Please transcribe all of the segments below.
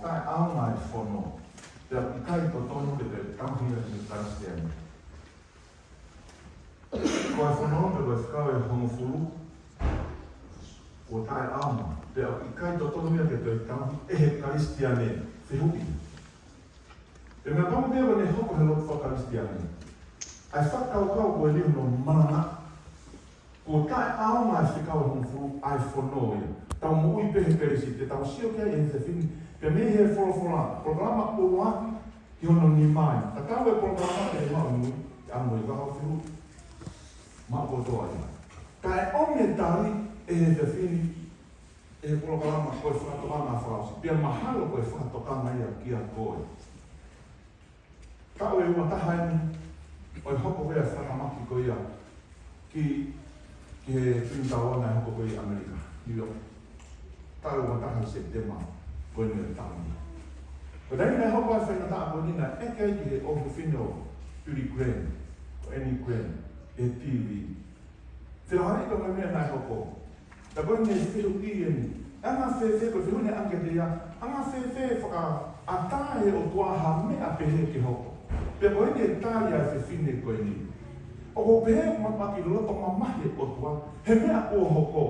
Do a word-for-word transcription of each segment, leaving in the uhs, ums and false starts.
Taʻeʻaonga e fono, pea ʻikai totonu ke toe tauhi ia ʻe he Kalisitiane. Ko e fono pē ko e fekau ʻe hongofulu, kuo taʻeʻaonga, pea ʻikai totonu ia ke toe tauhi ʻe he Kalisitiane. Fehuʻi. Pea meʻa pau pē ko ʻene hoko he lotu faka-Kalisitiane, ʻa e fakakaukau ko eni hono malanga, kuo taʻeʻaonga e fekau ʻe hongofulu ʻa e fono ia. Tau moʻui pē he kelesi, te tau sio ki ai he efiafi ni. Pea mei he folofola, polokalama ʻuluaki ki hono nima ē. Tatau e polokalama ke maʻu ʻi mui, ʻa mui ka hau fiu. Maʻu kotoa ia. Kae ʻomi e tali ʻe he efiafi ni, ʻe he polokalama ko e fakatokanga fakaʻosi. Pea mahalo ko e fakatokanga ia kiate koe. Taʻu ʻe uataha eni, ʻo e hoko ko ia e fakatamaki ko ia ki, ki he Twin Tower naʻe hoko ko ia ʻi ʻAmelika, New York. Taʻu ʻe uataha ʻi Sepitema ko eni ʻo e taʻu ni. Ko e taimi naʻe hoko ai e faingataʻa ko eni naʻe ʻeke ai ki he ʻofefine ʻo Billy Graham, ko Annie Graham, ʻi he T V. Fēfē ʻa e meʻa naʻe hoko? Pea ko ʻene fehuʻi eni. Anga fēfē, ko e fehuʻi naʻe ʻange kiate ia, anga fēfē fakaʻatā ʻe he ʻOtua ha meʻa pehē ke hoko? Pea ko ʻene tali ʻa e fefine ko eni: ʻOku ou pehē ʻoku maʻu ʻaki loto mamahi e ʻOtua he meʻa kuo hoko.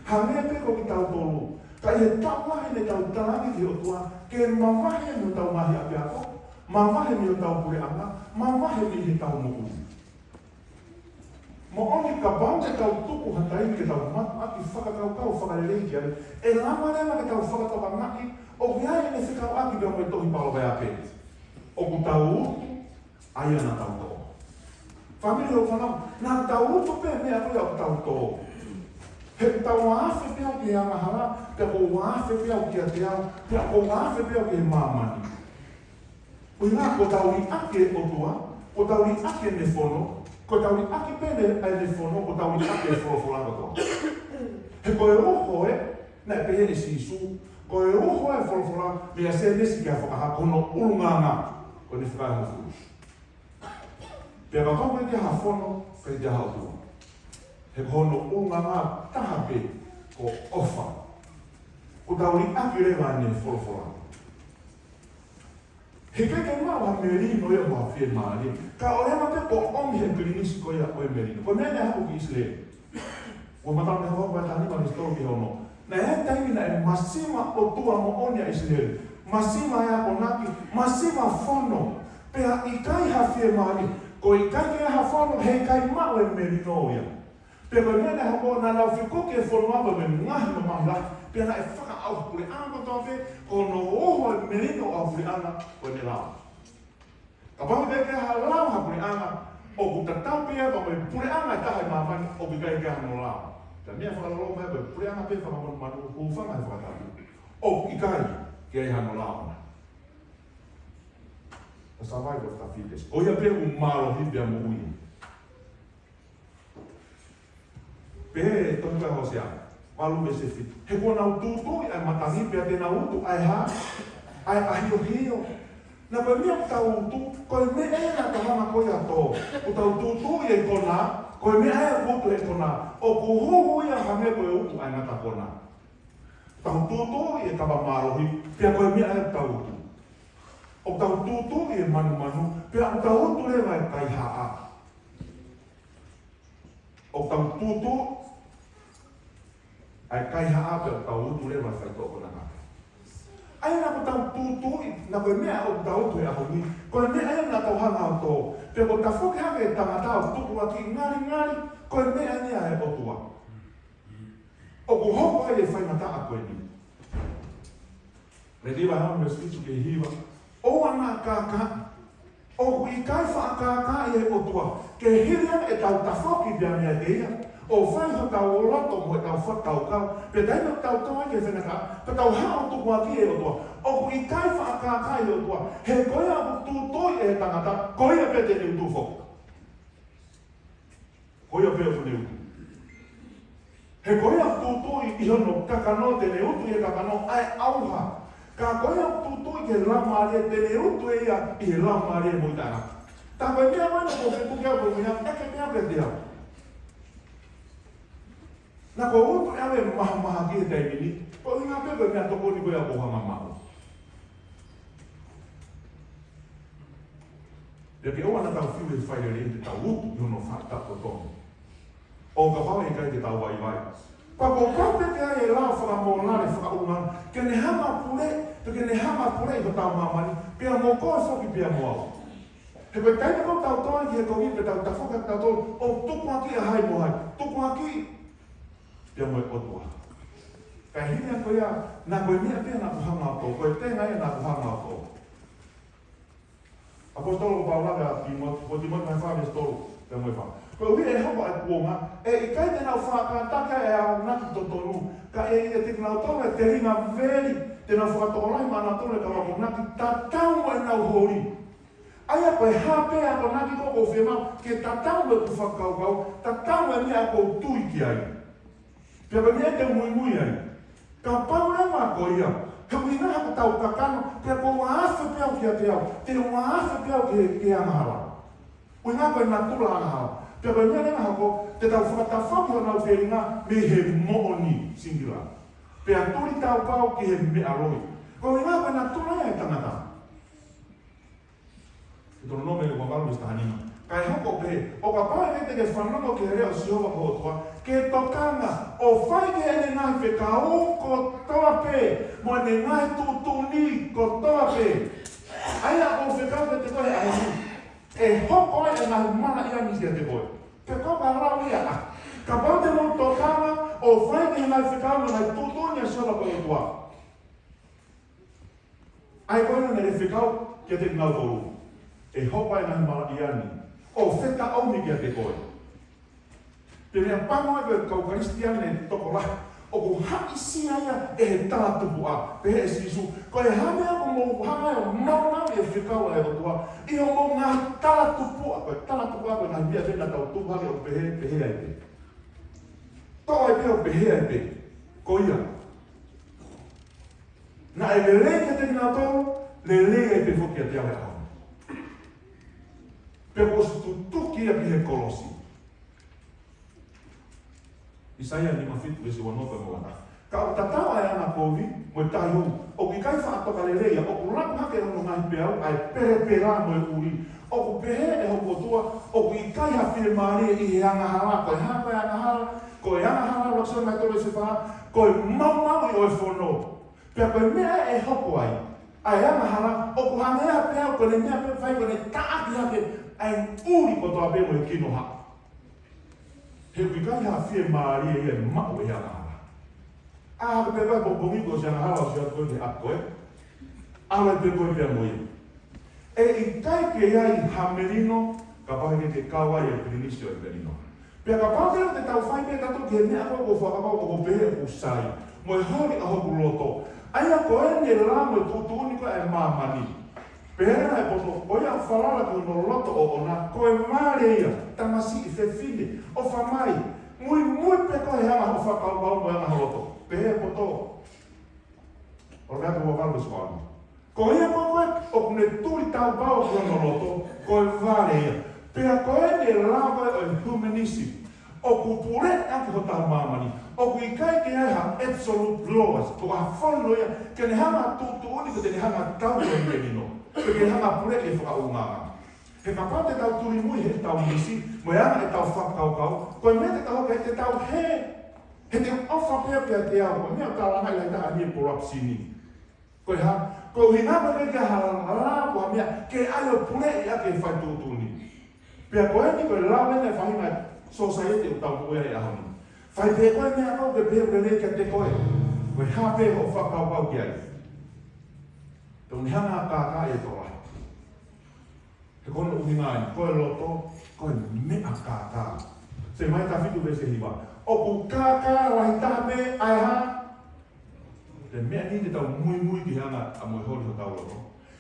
Hangē pē ko kitautolu. Ka ʻi he taʻu lahi ne tau talaange ki he ʻOtua ke mavahe mei hotau ngaahi ʻapiako, mavahe mei hotau puleʻanga, mavahe mei heʻetau moʻui. Moʻoni kapau te tau tuku ha taimi ke tau maʻu ʻaki fakakaukau fakalelei ki ai, ʻe lava leva ke tau fakatokangaʻi ʻoku ʻi ai ʻene fekauʻaki pea mo e tohi Palōveape. ʻOku tau utu, ʻa ia naʻa tau tō. Fāmili ʻoku fanau, naʻa tau utu pē meʻa ko ia ʻoku tau tō. He ʻoku tau afe pē au ki he angahala, pea ʻoku ou afe pē au kiate au, pea ʻoku ou afe pē au ki he māmani. ʻUhinga ko ʻetau liʻaki e ʻOtua, ko ʻetau liʻaki ʻene fono, ko ʻetau liʻaki pē ʻene, ʻene fono, ko ʻetau liʻaki e folofola kotoa. He ko e uho ē, naʻe pehē ʻe Sīsū, ko e uho e folofola, mei he Sēnesi ki he Fakahā, ko hono ʻulungaanga, ko ʻene fakaehofulu. Pea kapau ʻoku ʻikai ha fono, ʻikai ha ʻOtua. He ko hono ʻulungaanga taha pē, ko e ʻofa. Ko ʻetau liʻaki leva ʻene folofola. He ʻikai ke maʻu ha melino ia mo ha fiemālie. Kae ʻoua leva pē kuo ʻomi ʻe he pilinisi ko ia ʻo e melino. Ko e meʻa naʻe hoko ki ʻIsileli. Kuo mātā mei he Hōfoa vahe taha nima veesi tolu ki he ono. Naʻe ʻi ai e taimi naʻe masiva ʻOtua moʻoni ʻa ʻIsileli. Masiva e akonaki, masiva fono. Pea ʻikai ha fiemālie. Ko e ʻikai ke ʻi ai ha fono, he ʻikai maʻu e melino ia. Pea ko e meʻa naʻe hoko, naʻa nau fekuki e fonua mo e ngaahi mamahi lahi. Pea naʻe fakaʻauha e puleʻanga kotoa pē, ko hono uho e melino ʻo e puleʻanga ko ʻene lao. Kapau ʻoku ʻikai ke ʻi ai ha lao ha puleʻanga, ʻoku tatau pē ia pea mo e puleʻanga ʻe taha ʻi māmani ʻoku ʻikai ke ʻi ai hano lao. Pea meʻa fakaloloma ia ko e puleʻanga pē fakamonumanu, hūfanga he fakatapu, ʻoku ʻikai ke ʻi ai hano lao. The survival of the fittest. Ko ia pē ʻoku mālohi pea moʻui. Pehē ʻe he tohi ko ia ʻa Hōsea valu veesi fitu: He kuo nau tūtuuʻi ʻa e matangi pea te nau utu ʻa e hā? ʻA e ʻahiohio. Naʻa ko e meʻa ʻoku tau utu, ko e meʻa ia naʻa tau hanga ko ia ʻo tō. ʻOku tau tūtuuʻi e konā, ko e meʻa ia ʻoku utu he konā. ʻOku huhu ia hangē ko e utu ʻa e ngata konā. Tau tūtuuʻi e kava mālohi, pea ko e meʻa ia ʻoku tau utu. ʻOku tau tūtuuʻi e manumanu, pea ʻoku tau utu leva e kaihaʻa. ʻOku tau tūtuuʻi ʻa e kaihaʻa pea ʻoku tau utu leva e faitoʻo konā. ʻA ia naʻa ko ʻetau tūtuuʻi, naʻa ko e meʻa ʻoku tau utu he ʻaho ni, ko e meʻa ia naʻa tau hanga ʻo tō. Pea ko e tafoki hake e tangata ʻo tukuakiʻi ngalingali, ko e meʻa ia ʻa e ʻOtua. ʻOku hoko ai e faingataʻa ko eni. Lētia vahe ono veesi fitu ki he hiva. ʻOua naʻa kākaaʻi. ʻOku ʻikai faʻa kākaaʻi e ʻOtua. Ke hili ange ʻetau tafoki pea meiate ia, ʻo fai hotau loto mo ʻetau fakakaukau, pea taimi ʻoku tau tō ai ki he faingataʻa, pea tau haʻu ʻo tukuakiʻi e ʻOtua. ʻOku ʻikai faʻa kākaaʻi e ʻOtua. He ko ia ʻoku tūtuuʻi ʻe he tangata, ko ia pē te ne utu foki. Ko ia pē ʻoku ne utu. He ko ia ʻoku tūtuuʻi ʻi hono kakano, te ne utu ʻi he kakano ʻa e ʻauha. Ka ko ia ʻoku tūtuuʻi ki he Laumālie, te ne utu ʻe ia ʻi he laumālie mo e taʻengata. Tā ko e meʻa ko ena ʻoku ou fekuki au, ko e meʻa ʻeke pē au kiate au. Naʻa ku utu ʻe au e mahamahaki he taimi ni, ko e ʻuhinga pē ko e meʻatokoni ko ia ʻoku ou hanga ʻo maʻu. Pea ke ʻoua naʻa tau fiu he failelei, te tau utu ʻi hono faʻa tapu tonu. ʻO kapau ʻe ʻikai te tau vaivai, pea kuo pau pē ke ʻi ai e lao fakamōlale fakaʻulungaanga ke ne hanga pule, pea ke ne hanga pule ʻi hotau māmani, pea mo koe foki pea mo au. He ko e taimi ko ē ʻoku tau tō ai ki he kovi pea tau tafoki ʻa kitautolu, ʻoku tukuakiʻi ʻa hai mo hai? Tukuakiʻi pea mo e ʻOtua. Kae hili ange ko ia, naʻa ko e meʻa pē naʻa ku hanga ʻo tō, ko e tenga ia naʻa ku hanga ʻo tō. ʻAposetolo ko Paula kia Tīmote, ko Tīmote vahe fā veesi tolu pea mo e fā. Koeʻuhi ʻe hoko ʻa e kuonga, ʻe ʻikai te nau faʻa kātaki ʻa e akonaki totonu, ka ʻe ʻiate kinautolu ʻa e telinga veli, te nau fakatokolahi maʻanautolu ʻa e kau akonaki tatau mo ʻenau holi. ʻA ia ko e hā pē akonaki ko ē ʻoku ou fiemaʻu, ke tatau mo ʻeku fakakaukau, tatau mo e meʻa ʻoku ou tui ki ai. Pea ko e meʻa te u muimui ai. Kapau leva ko ia, he ʻuhinga haʻaku tau kakano, pea kuo u afe pē au kiate au, te u afe pē au ki he, ki he angahala. ʻUhinga ko e natula angahala. Pea ko e meʻa leva hoko, te tau fakatafoki honau telinga mei he moʻoni, singular. Pea tuli taupau ki he meʻa loi. Ko e ʻuhinga ko e natula ia ʻo e tangata. Teutalonome ua valu veesi taha nima. Kae hoko ʻo pehē, ʻo kapau ʻe ʻikai te ke fanongo ki he leʻo ʻo Sihova ko ho ʻOtua, ke tokanga, ʻo fai ki heʻene ngaahi fekau kotoa pē, mo ʻene ngaahi tuʻutuʻuni kotoa pē. ʻA ia ʻoku ou fekau kiate koe he ʻaho ni, ʻe hoko ai e ngaahi malaʻia ni kiate koe. Pea ko e lau ia ʻa, kapau te mou tokanga, ʻo fai ki he ngaahi fekau mo e ngaahi tuʻutuʻuni ʻa Sihova ko ho ʻOtua. ʻA ia ko ena naʻe fekau kiate kinautolu, ʻe hoko ai e ngaahi malaʻia ni ʻo fetaʻomi kiate koe. Pea meʻa pango ai ko e kau Kalisitiane tokolahi, ʻoku haʻisia ia ʻe he talatupuʻa. Pehē ʻe Sīsū, ko e hā e meʻa ʻoku mou hanga ai ʻo maumauʻi e fekau ʻa e ʻOtua ʻi hoʻomou ngaahi talatupuʻa? Ko e talatupuʻa ko e ngaahi meʻa pē naʻa tau tupu hake ʻo pehē, pehē ai pē. Toʻo ai pē ʻo pehē ai pē. Ko ia naʻe lelei kiate kinautolu, lelei ai pē foki kiate au he ʻaho ni. Pea kuo ʻosi tutuki ia ki he kolosi. ʻAisea nima fitu veesi ua noa pea mo e ua taha. Ka ʻoku tatau ʻa e angakovi mo e taihū, ʻoku ʻikai faʻa tokalelei ia, ʻoku laku hake ʻe hono ngaahi peau ʻa e pelepela mo e ʻuli. ʻOku pehē ʻe hoku ʻOtua, ʻoku ʻikai ha fiemālie ʻi he angahala. Ko e hā ko e angahala? Ko e angahala, lau ʻe Sione tolu veesi fā, ko e maumauʻi ʻo e fono. Pea ko e meʻa ʻe hoko ai ʻa e angahala, ʻoku hangē ia pē ia ko ʻene meʻa pē ʻoku fai ko ʻene taʻaki hake ʻa e ʻuli kotoa pē mo e kinohaʻa. He ʻoku ʻikai ha fiemālie ia ʻe maʻu ʻe he angahala. ʻAlu pē koe he pongipongi kuo ʻosi angahala, ʻosi ʻalu koe ki he ʻapi ko ē. ʻAlu pē koe pea mo ia. ʻE ʻikai ke ʻi ai ha melino, kapau he ʻikai ke kau ai e pilinisi ʻo e melino. Pea kapau te, te tau fai pē tautolu ki he meʻa ko ē ʻoku ou fakapapau ʻoku pehē ʻoku sai, mo e holi ʻa hoku loto, ʻa ia ko ʻene lao mo e tuʻutuʻuni ko ē ʻa e māmani. Pehē ʻe he poto, ko ia ʻoku falala ki hono loto ʻoʻona, ko e vale ia. Tamasiʻi, fefine, ʻofa mai, muimui pē koe he anga hoʻo fakakaukau mo e anga ho loto. Pehē ʻe he poto, ʻo lea ko ua valu veesi ua ono. Ko ia ko ē ʻoku ne tuli taupau ki hono loto, ko e vale ia. Pea ko ʻene lao ʻo e humanism, ʻoku puleʻi ʻaki hotau māmani. ʻOku ʻikai ke ʻi ai ha absolute laws, ko ha fono ia ke ne hanga tuʻutuʻuni pe te ne hanga tau e melino, pe ke ne hanga puleʻi e fakaʻulungaanga. He kapau te tau tuli mui heʻetau misi, mo e anga ʻetau fakakaukau, ko e meʻa te tau, ke te tau hē, he te u ʻofa pē kiate au, ko e meʻa ʻoku tau anga ʻi he lahi taha ni e corruption ni. Ko e hā? Ko e ʻuhinga ko e meʻa ke hala, hala ko ha meʻa ke ʻai ʻo puleʻi ʻaki e fai tuʻutuʻuni. Pea ko eni ko e lao ena e faʻahinga society ʻoku tau moʻui ai he ʻaho ni. Fai pē koe e meʻa ʻoku ke pehē ʻoku lelei kiate koe. Ko e hā pē hoʻo fakakaukau ki ai? Te u ne hanga ʻo kākaaʻi e tokolahi. He ko hono ʻuhinga eni, ko e loto, ko e meʻa kākā. Sēmaia taha fitu veesi hiva. ʻOku kākā lahi taha pē ʻa e hā? Ko e meʻa ni te tau muimui ki he anga ʻa e moʻui holi hotau loto.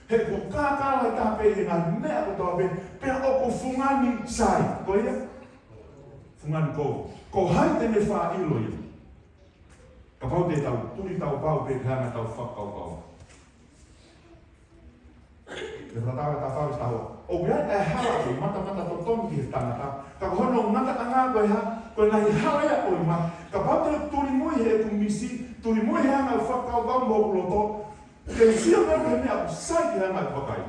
He ʻoku kākā lahi taha pē ʻi he ngaahi meʻa kotoa pē, pea ʻoku fungani sai. Ko ia? Fungani kovi. Ko hai te ne faʻa ʻilo ia? Kapau te tau tuli taupau pē ki he anga ʻetau fakakaukau. Ko e Fakatanga taha fā veesi taha ua. ʻOku ʻi ai e hala ʻoku matamata totonu ki he tangata, ka ko hono ngataʻanga ko e hā? Ko e ngaahi hala ia ʻo e mate. Kapau te u tuli mui heʻeku misi, tuli mui he anga ʻeku fakakaukau mo hoku loto, te u sio pē ki he meʻa ʻoku sai ki he anga ʻeku vakai.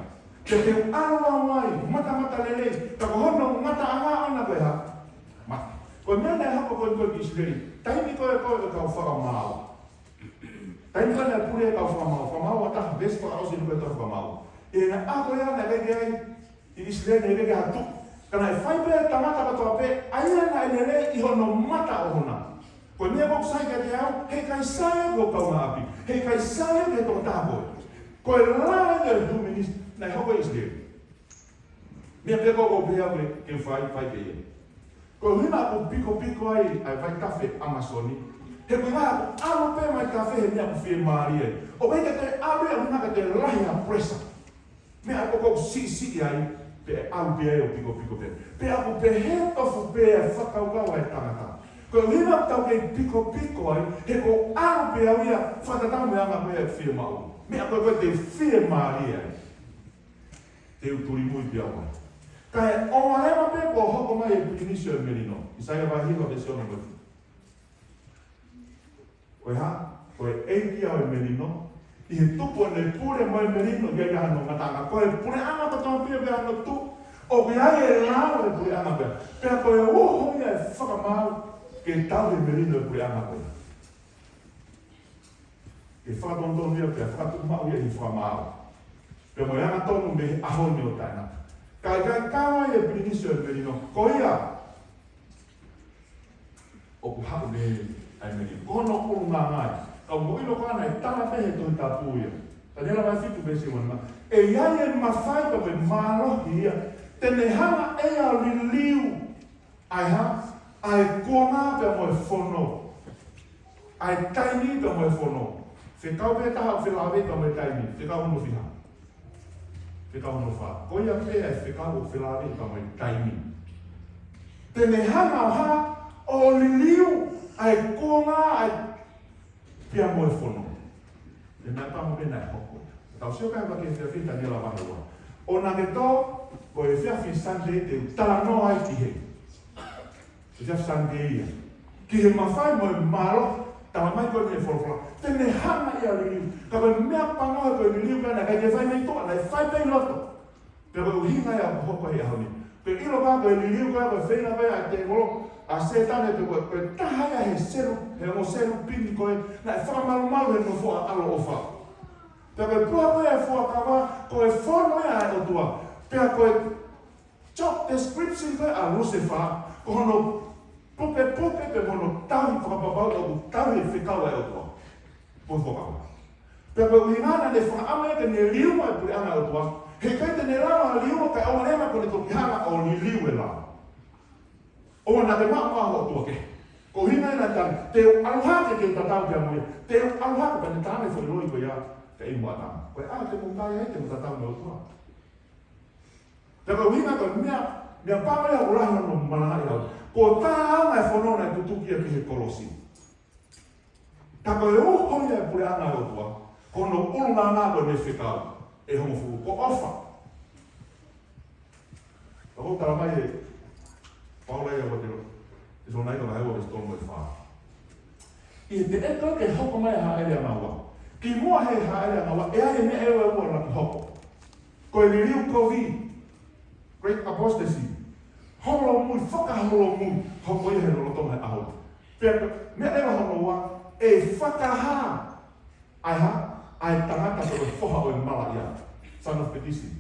Ke te ʻalu ai, matamatalelei, ka ko hono ngataʻanga ʻona ko e hā? Mate. Ko e meʻa naʻe hoko ko ē ko ē ki ʻIsileli, taimi ko ē ko ē ʻo e kau fakamaau. Taimi ko ē naʻe pule e kau fakamaau, fakamaau ʻa taha, veesi fakaʻosi ʻi he tohi Fakamaau. ʻI he ʻaho ko ia naʻe ʻikai ke ʻi ai ʻi ʻIsileli, naʻe ʻikai ke ʻi ai ha tuʻi. Ka naʻe fai pē ʻe he tangata kotoa pē ʻa ia naʻe lelei ʻi hono mata ʻoʻona. Ko e meʻa ʻoku sai kiate au, heʻikai sai ia ki ho kaungāʻapi, heʻikai sai ia ki he tokotaha ko ē. Ko e lao ʻo e humanist naʻe hoko ʻi ʻIsileli. Meʻa pē ko ē ʻoku pehē au ke, ke fai, fai pē ia. Ko e ʻuhinga ʻoku pikopiko ai ʻa e vaitafe ʻAmasoni, he ko e ʻuhinga ʻoku ʻalu pē mai tafe he meʻa ʻoku fiemālie ai. ʻOku ʻikai ke toe ʻalu ia ʻuhinga ke toe lahi ʻa e pressure. Meʻa ʻoku ou siʻisiʻi ai, pea ʻalu pē ai ʻo pikopiko pē. Pea ʻoku pehē tofu pē ʻa e fakakaukau ʻa e tangata. Ko e ʻuhinga ʻoku tau kei pikopiko ai, he ʻoku ou ʻalu pē au ia fakatatau mo e anga ko ē ʻeku fiemaʻu. Meʻa ko ē ko ē te u fiemālie ai, te u tulimui pē au ai. Kae ʻoua leva pē kuo hoko mai e pilinisi ʻo e melino. ʻIsaia vahe hiva veesi ono mo e fitu. Ko e hā? Ko e ʻeiki ia ʻo e melino. ʻI he tupu ʻene pule mo e melino, ʻoku ʻi ai hano ngataʻanga. Ko e puleʻanga kotoa pē ʻoku ʻi ai hano tuʻi, ʻoku ʻi ai e lao ʻo e puleʻanga pē. Pea ko e uho ia ʻa e fakamaau ke tauhi e melino ʻo e puleʻanga pē. Ke fakatonutonu ia, pea fakatuʻumaʻu ia ʻi he fakamaau. Pea mo e angatonu mei he ʻaho ni ʻo taʻengata. Ka ʻikai kau ai e pilinisi ʻo e melino. Ko ia ʻoku haʻu mei ai e melino. Ko hono ʻulungaanga ia. Ka ʻoku mou ʻilo ko ena ʻe tala pē he Tohi Tapu ia. Taniela vahe fitu veesi uanima. ʻE ʻi ai e mafai pea mo e mālohi ia. Te ne hanga ʻe ia ʻo liliu ʻa e hā? ʻA e kuonga pea mo e fono. ʻA e taimi pea mo e fono. Fekau pē taha ʻoku felāveʻi pea mo e taimi. Fekau hono fiha? Fekau hono fā. Ko ia pē ʻa e fekau ʻoku felāveʻi pea mo e taimi. Te ne hanga ʻo hā? ʻO liliu ʻa e kuonga, ʻa e pea mo e fono. ʻE meʻapango pē naʻe hoko ia. Tau sio pē ʻa e efiafi Taniela vahe ua. ʻOua naʻa ke tō, ko e efiafi Sunday te u talanoa ai ki he efiafi Sunday ia. Ki he mafai mo e mālohi, talamai ko eni ʻe he folofola. Te ne hanga ia ʻo liliu. Ka ko e meʻapango ko e liliu pē naʻe ʻikai ke fai mei tuʻa, naʻe fai pē ʻi loto. Pea ko e ʻuhinga ia ʻoku hoko ai he ʻaho ni. Pea ʻilo pē ko e liliu ko ē, ko e feinga ko ē ʻa e tēvolo, ʻa Sētane, pea ko e, ko e taha ia he selu, he ongo selupini ko ē, naʻe fakamalumalu he nofoʻa ʻaloʻofa. Pea ko e puha ko ē ʻa e fuakava, ko e fono ia ʻa e ʻOtua. Pea ko e job description ko ē ʻa Lucifer, ko hono pukepuke pea mo hono tauhi fakapapauʻi ʻoku tauhi e fekau ʻa e ʻOtua. Puha fuakava. Pea ko e ʻuhinga naʻa ne fakaʻamu ia ke ne liliu ʻa e puleʻanga ʻo e ʻOtua. Heʻikai te ne lava ʻo liliu kae ʻoua leva kuo ne toki hanga ʻo liliu e lao. ʻOua naʻa ke maʻu maʻu ʻOtua kehe. Ko e ʻuhinga ia naʻe tali, te u ʻalu hake ke tatau pea mo ia. Te u ʻalu hake pea ne tala mai e foʻi loi ko ia, ke ʻi muʻa tama. Ko e ʻaho te mou tali ai te mou tatau mo e ʻOtua. Pea ko e ʻuhinga ko e meʻa, meʻapango ia ʻoku lahi hono malangaʻi au. Ko e taha ʻa e fono naʻe tutuki ia ki he kolosi. Ka ko e uho ia e puleʻanga ʻo e ʻOtua, ko hono ʻulungaanga ko ʻene fekau, ʻe hongofulu, ko ʻofa. Ka ʻoku talamai ʻe Paula ia ʻo te lo, ʻe sona ika vahe ua veesi tolu mo e fā. ʻI he teʻeki ke hoko mai ha Hāʻele ʻAnga Ua. Kimuʻa he Hāʻele ʻAnga Ua, ʻe ʻi ai e meʻa ʻe ua ʻoku laku hoko. Ko e liliu kovi, great apostasy. Holomui, fakaholomui, hoko ia he lolotonga e ʻaho. Pea meʻa ʻe ua hono ua, ʻe fakahā ʻa e hā? ʻA e tangata ko e foha ʻo e malaʻia. Son of perdition.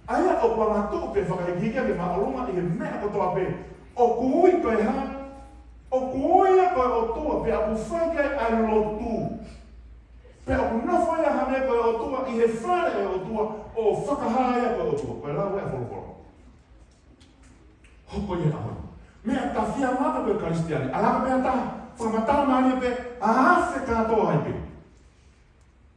ʻA ia ʻoku angatuʻu pea fakahikihiki ʻaki e māʻolunga ʻi he meʻa kotoa pē. ʻOku ui ko e hā? ʻOku ui ia ko e ʻotua, pea ʻoku fai ki ai ʻa e lotu. Pea ʻoku nofo ia hangē ko e ʻOtua ʻi he fale ʻo e ʻOtua, ʻo fakahā ia ko e ʻOtua. Ko e lau ē ʻa e folofola. Hoko ia he ʻaho ni. Meʻa tafiangata ko e Kalisitiane. ʻAlu hake pē ha taha, fakamatala mālie pē, ʻa afe kātoa ai pē.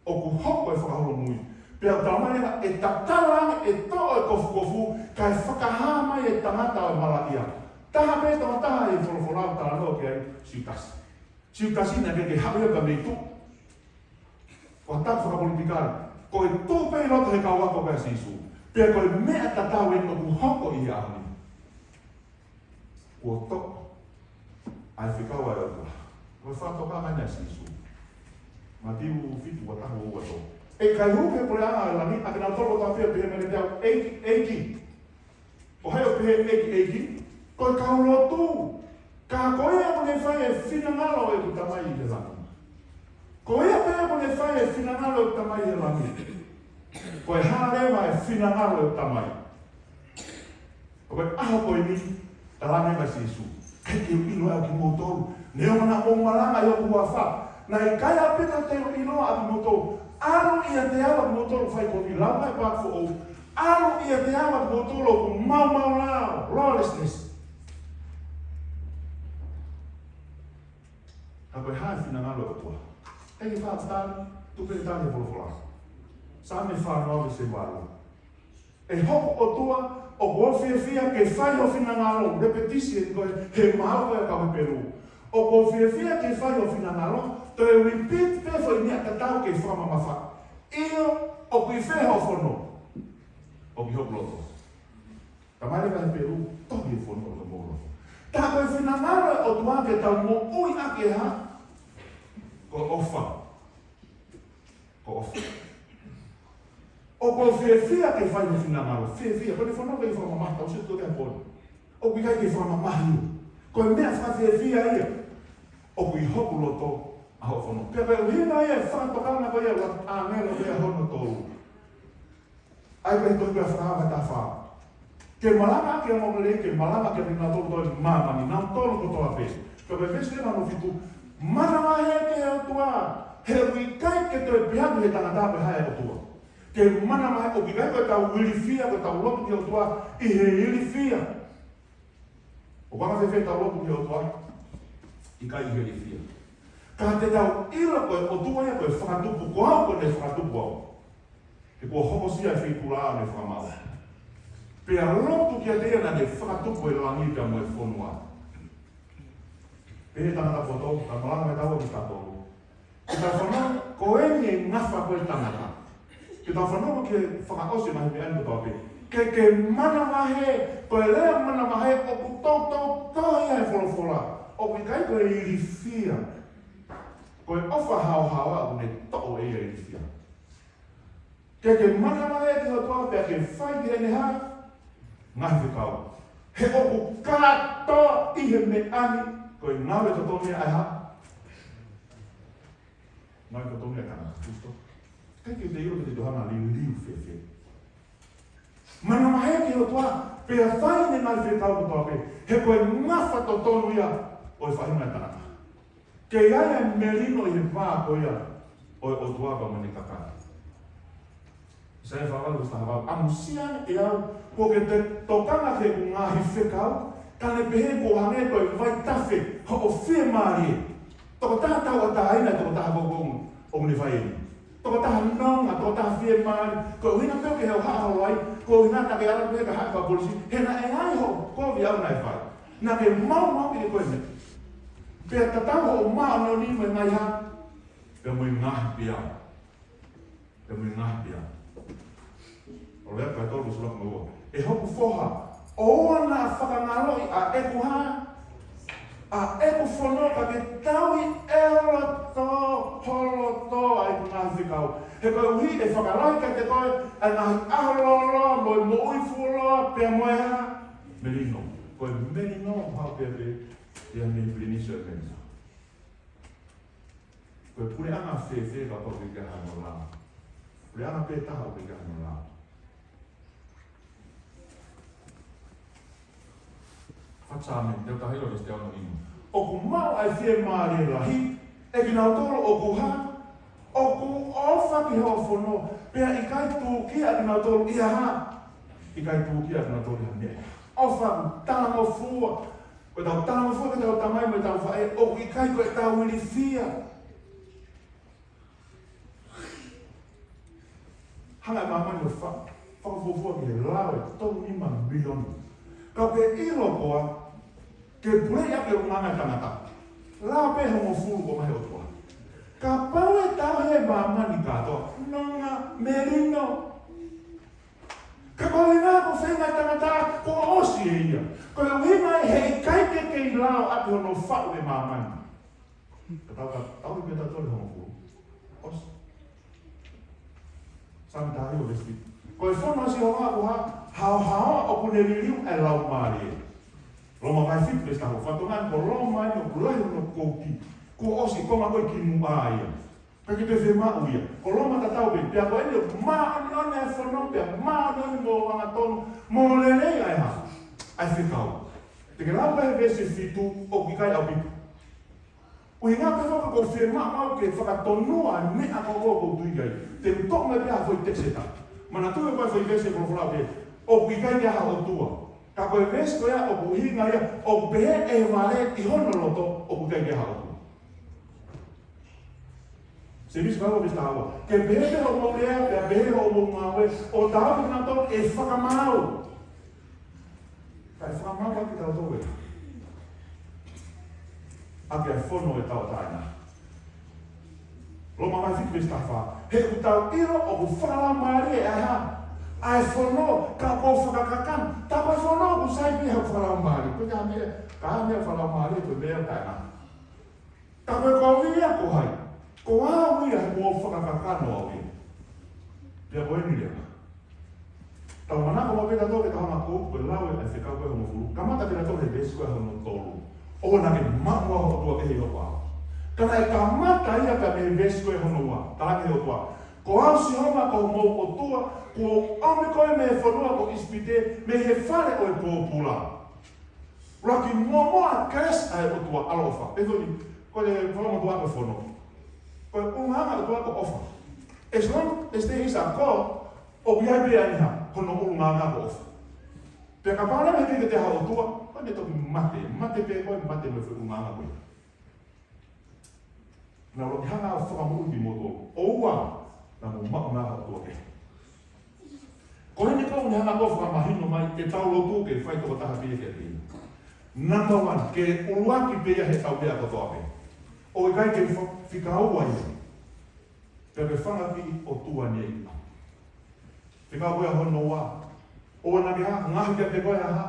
ʻOku hoko e fakaholomui. Pea ʻoku talamai leva ʻe tatala ange, ʻe toʻo e kofukofu, kae fakahā mai e tangata ʻo e malaʻia. Taha pē tokotaha ʻi he folofola ʻoku talanoa ki ai, Siutasi. Siutasi naʻe ʻikai ke haʻu ia pea mei tuʻa. Ko ha taha fakapolitikale. Ko e tuʻu pē ʻi loto he kau ako pē ʻa Sīsū. Pea ko e meʻa tatau eni ʻoku hoko ʻi he ʻaho ni. Kuo toʻo ʻa e fekau ʻa e ʻOtua. Ko e fakatokanga eni ʻa Sīsū. Mātiu fitu, ua taha ua ua tolu. ʻE kaihaʻa he puleʻanga ʻo e langi, ʻa kinautolu kotoa pē ʻoku pehē mai kiate au, ʻEiki, ʻEiki. Ko hai ʻoku pehē ʻEiki, ʻEiki? Ko e kau lotu. Ka ko ia ʻoku ne fai e finangalo ʻo ʻeku Tamai ʻi he langi. Ko ia pē ʻoku ne fai e finangalo ʻo ʻeku Tamai ʻi he langi. Ko e hā leva e finangalo ʻo ʻeku Tamai? Ko e ʻaho ko eni, talaange mai ʻe Sīsū, ʻikai te u ʻilo au kimoutolu, neongo naʻa mou malanga ʻi hoku huafa. Naʻe ʻikai ʻaupito te u ʻilo au kimoutolu. ʻAlu ʻiate au ʻa kimoutolu fai kovi, lau mai Paaki Foʻou. ʻAlu ʻiate au ʻa kimoutolu ʻoku maumau lao, lawlessness. Ka ko e hā e finangalo ʻo e ʻOtua? ʻEiki, fakatātā, tuku ke tali e folofola. Saame fāngofulu mā valu. ʻE hoku ʻOtua, ʻoku ou fiefia ke fai ho finangalo, repetition ko ē he maau ko ē ʻa e kau Hepelū. ʻOku ou fiefia ke fai ho finangalo, toe repeat pē foʻi meʻa tatau ke fakamamafaʻi. ʻIo, ʻoku ʻi fē hoʻo fono? ʻOku ʻi hoku loto. Talamai leva ʻe Hepelū, tohi e fono ʻi homou loto. Tā ko e finangalo ʻo e ʻOtua ke tau moʻui ʻaki e hā? Ko e ʻofa. Ko e ʻofa. ʻOku ou fiefia ke fai ho finangalo, fiefia. Ko ʻene fono ke fakamamahi, tau sio ki he poini. ʻOku ʻikai ke fakamamahi ia. Ko e meʻa fakafiefia ia. ʻOku ʻi hoku loto ʻa hoʻo fono. Pea ko e ʻuhinga ia e fakatokanga ko ia ʻa e ʻāngelo ko ia hono tolu. ʻA ia ko e tohi ko ia Fakahā vahe taha fā. Ke malanga ki he ongoongolelei, ke malanga kiate kinautolu kotoa ʻi māmani, kinautolu kotoa pē. Ka ko e veesi leva hono fitu, manavahē ki he ʻOtua, he ʻoku ʻikai ke toe pehē atu ʻe he tangata pe ko hai e ʻOtua. Ke manavahē, ʻoku ʻikai ko ʻetau ilifia, ko ʻetau lotu ki he ʻOtua, ʻi he ilifia. ʻOku anga fēfē ʻetau lotu ki he ʻOtua? ʻIkai ʻi he ilifia. Ka te tau ʻilo ko e ʻOtua ia ko e fakatupu, ko au ko ʻene fakatupu au. He kuo hokosia e feituʻulaʻā ʻo ʻene fakamaau. Pea lotu kiate ia naʻa ne fakatupu e langi pea mo e fonua. Pehē tangata poto, ka malanga mai tau ki tatou. Ke tau fanongo, ko eni e ngafa ko ē tangata. Ke tau fanongo ki he fakaʻosi e ngaahi meʻa ni kotoa pē. Ke, ke manavahē, ko e lea manavahē ʻoku toutou tohi ia he folofola. ʻOku ʻikai ko e ilifia. Ko e ʻofa haohaoa ʻoku ne toʻo ʻe ia e ilifia. Ke, ke manavahē ki he ʻOtua pea ke fai ki heʻene hā? Ngaahi fekau. He ʻoku kātoa ʻi he meʻa ni, ko e ngāue totonu ia ʻa e hā? Ngāue totonu ia ʻa e tangata. Kristo. ʻIkai ke te ʻilo ke te toe hanga ʻo liliu fēfē. Manavahē ki he ʻOtua, pea fai ʻene ngaahi fekau kotoa pē. He ko e ngafa totonu ia ʻo e faʻahinga ʻo e tangata. Ke ʻi ai e melino ʻi he vā ko ia ʻo e ʻOtua pea mo ʻene kakai. ʻAisea fā valu veesi taha valu. ʻAmusia ange ʻe au, kuo ke tokanga ki heʻeku ngaahi fekau, ka ne pehē kuo hangē ko e vaitafe hoʻo fiemālie. Tokotaha tauʻatāina, tokotaha koukou ʻoku ne fai eni. Tokotaha nonga, tokotaha fiemālie. Ko e ʻuhinga pē ʻoku ke haʻu holo ai, ko e ʻuhinga naʻa ke ala pē ka haʻu ka polisi, he naʻe ʻi ai hoʻo kovi ʻaʻau naʻe fai. Naʻa ke maumauʻi ʻe koe meʻa. Pea tatau hoʻo māʻoniʻoni mo e ngaahi hā? Pea mo e ngaahi peau. Pea mo e ngaahi peau. ʻO lea ka tolu sula mo ua. ʻE hoku foha, ʻoua naʻa fakangaloʻi ʻa ʻeku hā? ʻA ʻeku fono ka ke tauhi ʻe ho loto, ho loto ʻa ʻeku ngaahi fekau. He koeʻuhi ʻe fakalahi kiate koe ʻa e ngaahi ʻaho lōloa mo e moʻui fuoloa pea mo e hā? Melino. Ko e melino, haʻu pē pē, ia mei he pilinisi ʻo e melino. Ko e puleʻanga fēfē kapau ʻoku ʻikai hano lao? Puleʻanga pē taha ʻoku ʻikai hano lao. Fakatātā, te u taha ʻilo veesi te ono nima. ʻOku maʻu ʻa e fiemālie lahi ʻe kinautolu ʻoku hā? ʻOku ʻofa ki hoʻo fono, pea ʻikai tūkia ʻa kinautolu ʻi ha hā? ʻIkai tūkia ʻa kinautolu ʻi ha meʻa. ʻOfa ʻoku talangofua. Ko ʻetau talangofua ki heʻetau tamai mo ʻetau faʻē, ʻoku ʻikai ko ʻetau ilifia. Hanga ʻe māmani ʻo fa-, fakafuofua ki he lao ʻe tolu nima miliona. Ka ʻoku ke ʻilo koā, ke puleʻi ʻaki e ʻulungaanga ʻa e tangata, lao pē hongofulu ʻoku ʻomai ʻe he ʻOtua. Kapau ʻe tauhi ʻe māmani kātoa, nonga, melino. Ka ko e ʻuhinga ko e feinga ʻa e tangata, kuo ʻosi ʻe ia. Ko e ʻuhinga he ʻikai ke kei lao ʻaki hono faʻu ʻe māmani. Ka tau ka, tau ʻi pē tautolu hongofulu. ʻOsi. Tangata ʻi he veesi fitu. Ko e fono ʻa Sihova ʻoku hā, haohaoa ʻoku ne liliu ʻa e laumālie. Loma vahe fitu veesi taha ua. Fakatokangaʻi ko Loma ʻeni ʻoku lahi hono kouti. Kuo ʻosi konga ko ē kimuʻa ia. Ka ke te fiemaʻu ia. Ko Loma tatau pē. Pea ko ʻeni ʻoku māʻoniʻoni ʻa e fono, pea māʻoniʻoni mo angatonu, mo lelei ʻa e hā, ʻa e fekau. Te ke lau ʻa e veesi fitu ʻoku ʻikai ʻaupito. ʻUhinga pē foki ʻoku ou fiemaʻu ke fakatonua ʻa e meʻa ko ē ʻoku ou tui ki ai. Te u toʻo mai pē ha foʻi tekiseta. Manatuʻi ko e foʻi veesi ko e folofola pē, ʻoku ʻikai ke ʻi ai ha ʻOtua. Ka ko e veesi ko ia ʻoku ʻuhinga ia, ʻoku pehē ʻe Vale ʻi hono loto, ʻoku ʻikai ke ʻi ai ha ʻOtua. Sēmisi vahe ua veesi taha ua. Ke pehē pē hoʻomou lea, pea pehē hoʻomou ngāue, ʻo tau na to e fakamaau. Kae fakamaau ʻaki kitautolu ē. ʻAki ʻa e fono ʻo e tauʻatāina. Loma vahe fitu veesi taha fā. He ʻoku tau ʻilo ʻoku fakalaumālie ʻa e hā, ʻa e fono, ka ʻoku fakakakano. Tā ko e fono ʻoku sai pē ʻi he fakalaumālie. Ko e hā e meʻa, ka hā e meʻa fakalaumālie, ko e meʻa taʻengata. Ka ko e kovi ia ko hai? Ko au ia he kuo fakakakano au ia. Pea ko eni leva. Tau manako maʻu pē tautolu ke tau hanga ʻo koukou e lau ʻa e fekau ko ē hongofulu. Kamata pē tautolu he veesi ko ē hono tolu. ʻOua naʻa ke maʻu ha ʻotua kehe ʻi ho vao. Ka naʻe kamata ia pē mei he veesi ko ē hono ua. Talaange ʻe he ʻOtua, ko au Sihova ko homou ʻOtua, kuo u ʻomi koe mei he fonua ko ʻIsipite, mei he fale ʻo e pōpula. ʻUluaki, muʻomuʻa kelesi ʻa e ʻOtua ʻaloʻofa. Pehē ni, ko e fakamotuʻa ko e fono. Ko e ʻulungaanga ʻa e ʻOtua ko e ʻofa. As long as there is a God, ʻoku ʻi ai pē ʻa e hā, hono ʻulungaanga ko e ʻofa. Pea kapau leva heʻikai ke toe ʻi ai ha ʻOtua, ko ʻene toki mate, mate pē koe, mate mo e foʻi ʻulungaanga ko ia. Naʻa ku ʻuluaki hanga ʻo fakamoʻui kimoutolu. ʻOua naʻa mou maʻu ha ʻOtua kehe. Ko eni ʻoku ou hanga ʻo fakamahino mai ke tau lotu ke fai toko taha pē ia kiate ia. Number one, ke ʻuluaki pē ia heʻetau meʻa kotoa pē. ʻOku ʻikai ke fa-, fika ua ia. Pea ke fanga kiʻi ʻOtua ni ʻi ʻapi. Fika ua ia hono ua. ʻOua naʻa ke hā, ngaohi kiate koe ha hā,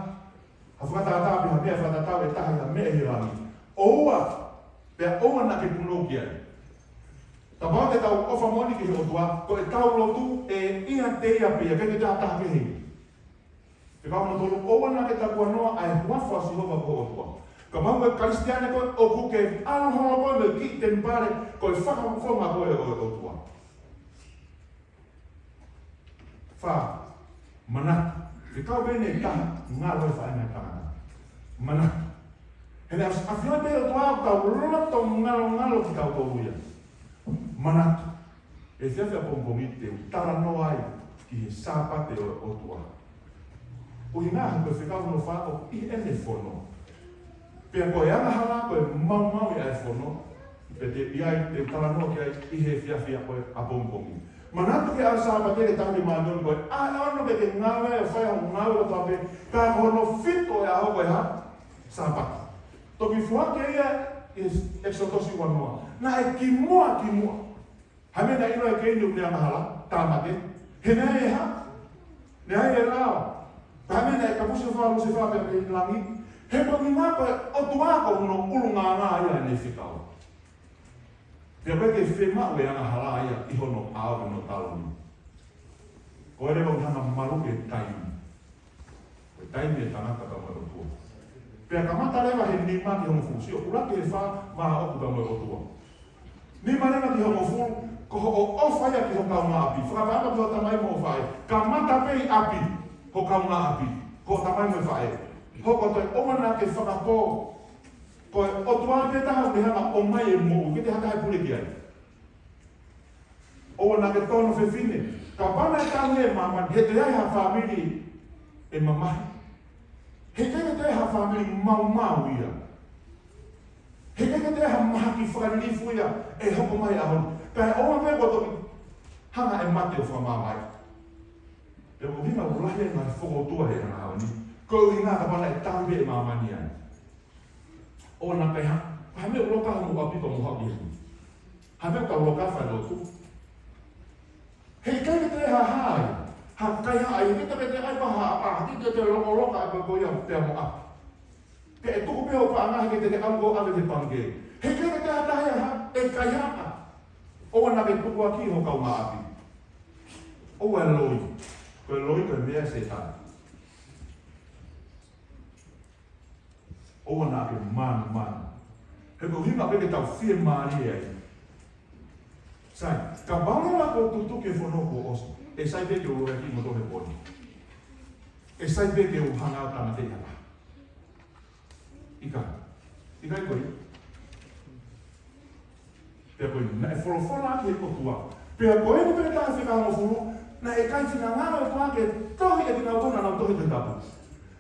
ha fakatātā pe ha meʻa fakatatau ʻe taha ʻi ha meʻa ʻi he langi. ʻOua, pea ʻoua naʻa ke punou ki ai. Kapau te tau ʻofa moʻoni ki he ʻOtua, ko ʻetau lotu ʻe ʻiate ia pē ia, ʻikai ke toe ʻi ai ha taha kehe. Fika hono tolu, ʻoua naʻa ke takuanoa ʻa e huafa ʻo Sihova ko ho ʻOtua. Kapau ko e Kalisitiane koe, ʻoku ke ʻalu holo koe mei he kiʻi temipale, ko e fakafofonga koe ʻo e ʻOtua. Fā, manatu. Fekau pē ʻe taha, ngalo e faʻahinga tangata. Manatu. He naʻe ʻosi ʻafioʻi pē ʻe he ʻOtua ʻoku tau loto ngalongalo kitautolu ia. Manatu. ʻI he efiafi ʻapongipongi te u talanoa ai ki he Sāpate ʻo e ʻOtua. ʻUhinga he ko e fekau hono fā ʻoku ʻi heʻene fono. Pea ko e angahala ko e maumauʻi ʻa e fono, pea te u ʻi ai, te u talanoa ki ai ʻi he efiafi ʻapongipongi. Manatu ki he ʻaho Sāpate ʻe taha ʻi he māʻoniʻoni ko ē, ʻaho ʻe ono ke ke ngāue ʻo fai hoʻo ngāue kotoa pē, ka ko hono fitu ʻo e ʻaho ko e hā? Sāpate. Toki foaki ia ʻi he ʻEkisoto uanoa. Naʻe kimuʻa, kimuʻa. Hā e meʻa naʻe ʻilo ai ʻe Keini ʻoku ne angahala, tāmate. He naʻe hā? Naʻe ʻi ai e lao. Hā e meʻa naʻe kapusi ʻe he ʻOtua ʻa Lusefā pea mei langi? He ko e ʻuhinga ko e ʻOtua ko hono ʻulungaanga ia ʻene fekau. Pea ʻoku ʻikai ke fiemaʻu e angahala ia ʻi hono ʻao, ʻi hono taloni. Ko e leva ʻoku hanga malu ki he taimi. Ko e taimi ʻa e tangata pea mo e ʻOtua. Pea kamata leva he nima ki he hongofulu, sio, ʻuluaki he fā, vahaʻa ʻoku pea mo e ʻOtua. Nima leva ki he hongofulu, ko hoʻo ʻofa ia ki ho kaungāʻapi. Fakapaʻanga ki ho tamai mo e faʻē. Kamata pē ʻi ʻapi, ho kaungāʻapi. Ko e tamai mo e faʻē. Hoko atu ai, ʻoua naʻa ke fakapō. Ko e ʻOtua pē taha ʻoku ne hanga ʻo ʻomai e moʻui, ʻikai ke toe ʻi ai ha taha ʻe pule ki ai. ʻOua naʻa ke tō hono fefine. Kapau naʻe tauhi ʻe māmani, he ʻikai toe ʻi ai ha fāmili ʻe mamahi. He ʻikai toe ʻi ai ha fāmili maumau ia. He ʻikai toe ʻi ai ha mahaki fakalilifu ia ʻe hoko mai he ʻaho ni. Kae ʻoua pē kuo toki hanga ʻe he mate ʻo fakamaama ai. Pea ko e ʻuhinga ʻoku lahi ai e ngaahi fokoutua he ʻaho ni, ko e ʻuhinga kapau naʻe tauhi ʻe māmani ia. ʻOua naʻa ke hā, hā e meʻa ʻoku loka homou ʻapi pea mo haʻu ki heni. Hā e meʻa ʻoku tau loka fai lotu. He ʻikai ke toe ʻi ai ha hā ia. Ha kaihaʻa ia, ʻikai toe ʻi ai ha ʻapaʻapa, ʻikai toe ʻi ai ha lokaloka ʻa e pea ko ia pea mo ʻapi. Pea ʻe tuku pē hoʻo paʻanga he ʻikai te ke ʻalu ʻo ʻave ki he pangikē. He ʻikai toe ʻi ai ha taha ia ʻe kaihaʻa. ʻOua naʻa ke tukuakiʻi ho kaungāʻapi. ʻOua ʻe loi. Ko e loi ko e meʻa ʻa Sētane. ʻOua naʻa ke manumanu. He ko e ʻuhinga pē ke tau fiemālie ai. Sai, kapau leva kuo tutuki e fono kuo ʻosi, ʻe sai pē ke u loi ʻaki kimoutolu he pō ni. ʻE sai pē ke u hanga ʻo tāmateʻi ha taha. ʻIkai. ʻIkai ko ia. Pea ko e naʻe folofola ʻaki ʻe he ʻOtua. Pea ko eni pē taha fekauʻi fulu, naʻe ʻikai finangalo e ʻOtua ke tohi ʻe kinautolu naʻa nau tohi Tohi Tapu.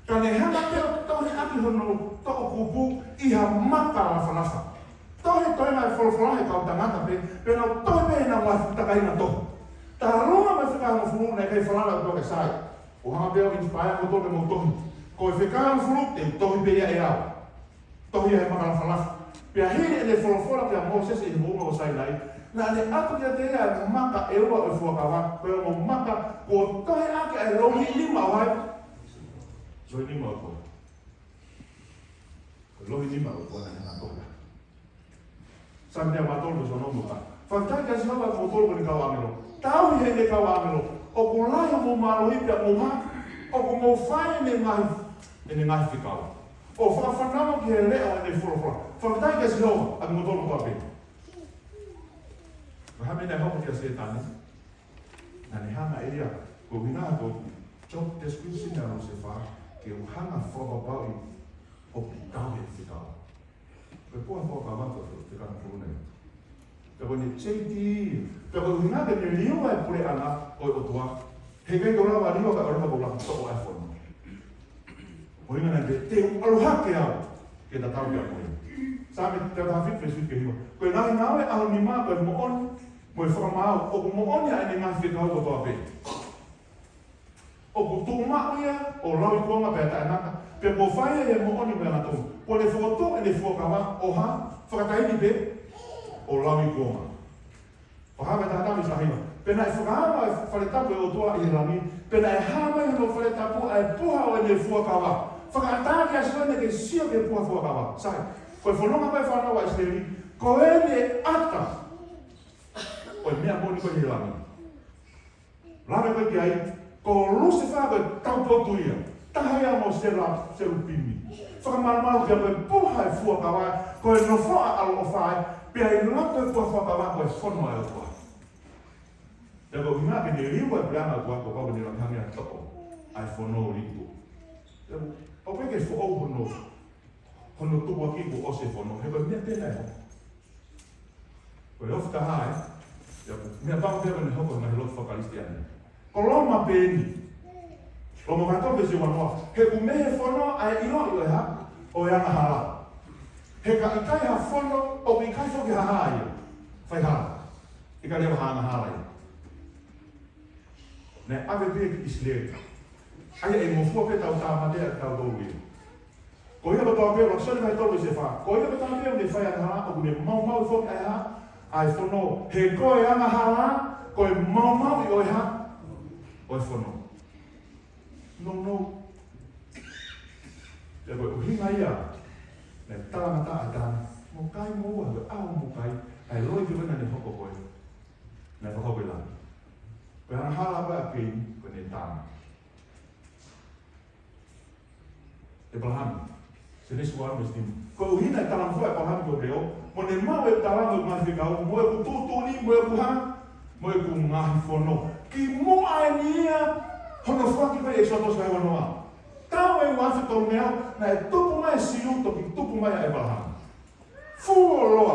Ka ne hanga pē ʻo tohi ʻaki hono toʻukupu ʻi ha maka lafalafa. Tohi toenga e folofola he kau tangata pē, pea nau tohi pē ʻenau ngaahi takaina tohi. Talu mai e fekauʻi fulu naʻe ʻikai falala e ʻOtua ke sai. ʻO hanga pē ʻo inspire kimoutolu ke mou tohi. Ko e fekauʻi fulu, te u tohi pē ia ʻe au. Tohi ia he maka lafalafa. Pea hili ʻene folofola kia Mōsese ʻi he moʻunga ʻo Sainai, naʻa ne ʻatu kiate ia e maka ʻe ua ʻo e fuakava, ko e ongo maka kuo tohi ʻaki ʻa e lohi nima ʻo hai? Lohi nima ʻo e ʻOtua. Lohi nima ʻo e ʻOtua naʻe hanga ʻo tohi. Saame teau mā tolu veesi ono mo e fā. Fakafetaʻi kia Sihova ʻamoutolu ko ʻene kau ʻāngelo. Tauhi heʻene kau ʻāngelo. ʻOku lahi hoʻomou mālohi pea mou hā. ʻOku mou fai ʻene ngaahi, ʻene ngaahi fekau. ʻO fakafanongo ki he leʻo ʻo ʻene folofola. Fakafetaʻi kia Sihova ʻamoutolu kotoa pē. Ko e hā e meʻa naʻe hoko kia Sētane? Naʻa ne hanga ʻe ia, ko e ʻuhinga ko e job description ʻa Lusefā, ke u hanga ʻo fakapapauʻi ʻoku tauhi e fekau. Ko e puha fuakava ko e fekau fulu nei. Pea ko ʻene J D, pea ko e ʻuhinga ke ne liliu e puleʻanga ʻo e ʻOtua. He ʻikai ke u lava liliu kae ʻoua naʻa ku lava toʻo e fono. Ko e ʻuhinga naʻe pehē, te u ʻalu hake au ke tatau pea mo ia. Saame teau taha fitu veesi fitu ki he hiva. Ko e ngaahi ngāue ʻaho nima ko e moʻoni mo e fakamaau, ʻoku moʻoni ʻa ʻene ngaahi fekau kotoa pē. ʻOku tuʻumaʻu ia ʻo lauikuonga pea taʻengata, pea kuo fai ia ʻi he moʻoni mo e angatonu. Kuo ne fokotuʻu ʻene fuakava ʻo hā? Fakataimi pē ʻo lauikuonga. Fakahā veesi taha taha mo e taha hiva. Pea naʻe fakaava e fale tapu ʻo e ʻOtua ʻi he langi, pea naʻe hā mai hono fale tapu ʻa e puha ʻo ʻene fuakava. Fakaʻatā kia Sihova ke sio ki he puha fuakava. Sai, ko e fononga mai e fānau ʻa ʻIsileli, ko ʻene ʻata ʻo e meʻa moʻoni ko ē ʻi he langi. Lave ko ē ki ai, ko Lusefā ko e taupotu ia. Taha ia mo e sela-, selupimi. Fakamalumalu pea ko e puha e fuakava, ko e nofoʻa ʻaloʻofa ia, pea ʻi loto he puha fuakava ko e fono ʻa e ʻOtua. Pea ko e ʻuhinga ke ne liliu e puleʻanga ʻo e ʻOtua kuo pau ke ne langa hangē ha toʻo ʻa e fono ʻo liʻoku. Pea ʻoku ʻikai ke foʻou hono, hono tukuakiʻi kuo ʻosi e fono, he ko e meʻa pē naʻe hoko. Ko e ofi taha ē. Ia, meʻa pau pē ko ʻene hoko he ngaahi lotu fakakalisitiane. Ko Loma pē eni. Loma vahe tolu veesi uanoa. He ʻoku mei he fono ʻa e ʻiloʻi ʻo e hā? ʻO e angahala. He ka ʻikai ha fono, ʻoku ʻikai foki ha hā ia. Faihala. ʻIkai leva ha angahala ia. Naʻe ʻave pē ki ʻIsileli. ʻA ia ʻe ngofua pē ʻetau tāmateʻi ʻa kitautolu ia. Ko ia kotoa pē, Loma vahe tolu veesi fā. Ko ia kotoa pē ʻoku ne fai angahala, ʻoku ne maumauʻi foki ʻa e hā? ʻA e fono. He ko e angahala, ko e maumauʻi ʻo e hā? ʻO e fono. No, no. Pea ko e ʻuhinga ia, naʻe talangataʻa ʻa e tangata. Mo kai mo ua, ko e ʻaho mo kai, ʻa e loi ke wena ne hoko ko ē. Naʻe fakahoko ʻi langi. Ko e angahala ko ē ʻa Keini, ko ʻene tama. ʻĒpalahame. Sēnesi ua veesi nima. Koeʻuhi naʻe talangofua ʻa ʻĒpalahame ki hoku leʻo, mo ne maʻu e talanga ʻo ʻeku ngaahi fekau, mo ʻeku tuʻutuʻuni, mo ʻeku hā, mo ʻeku ngaahi fono. Kimuʻa eni ia hono foaki ko ē ʻi ʻEkisoto vahe uanoa. Taʻu ʻe uaafe tolungeau, naʻe tupu mai e Siu, toki tupu mai ʻa ʻĒpalahame. Fuoloa.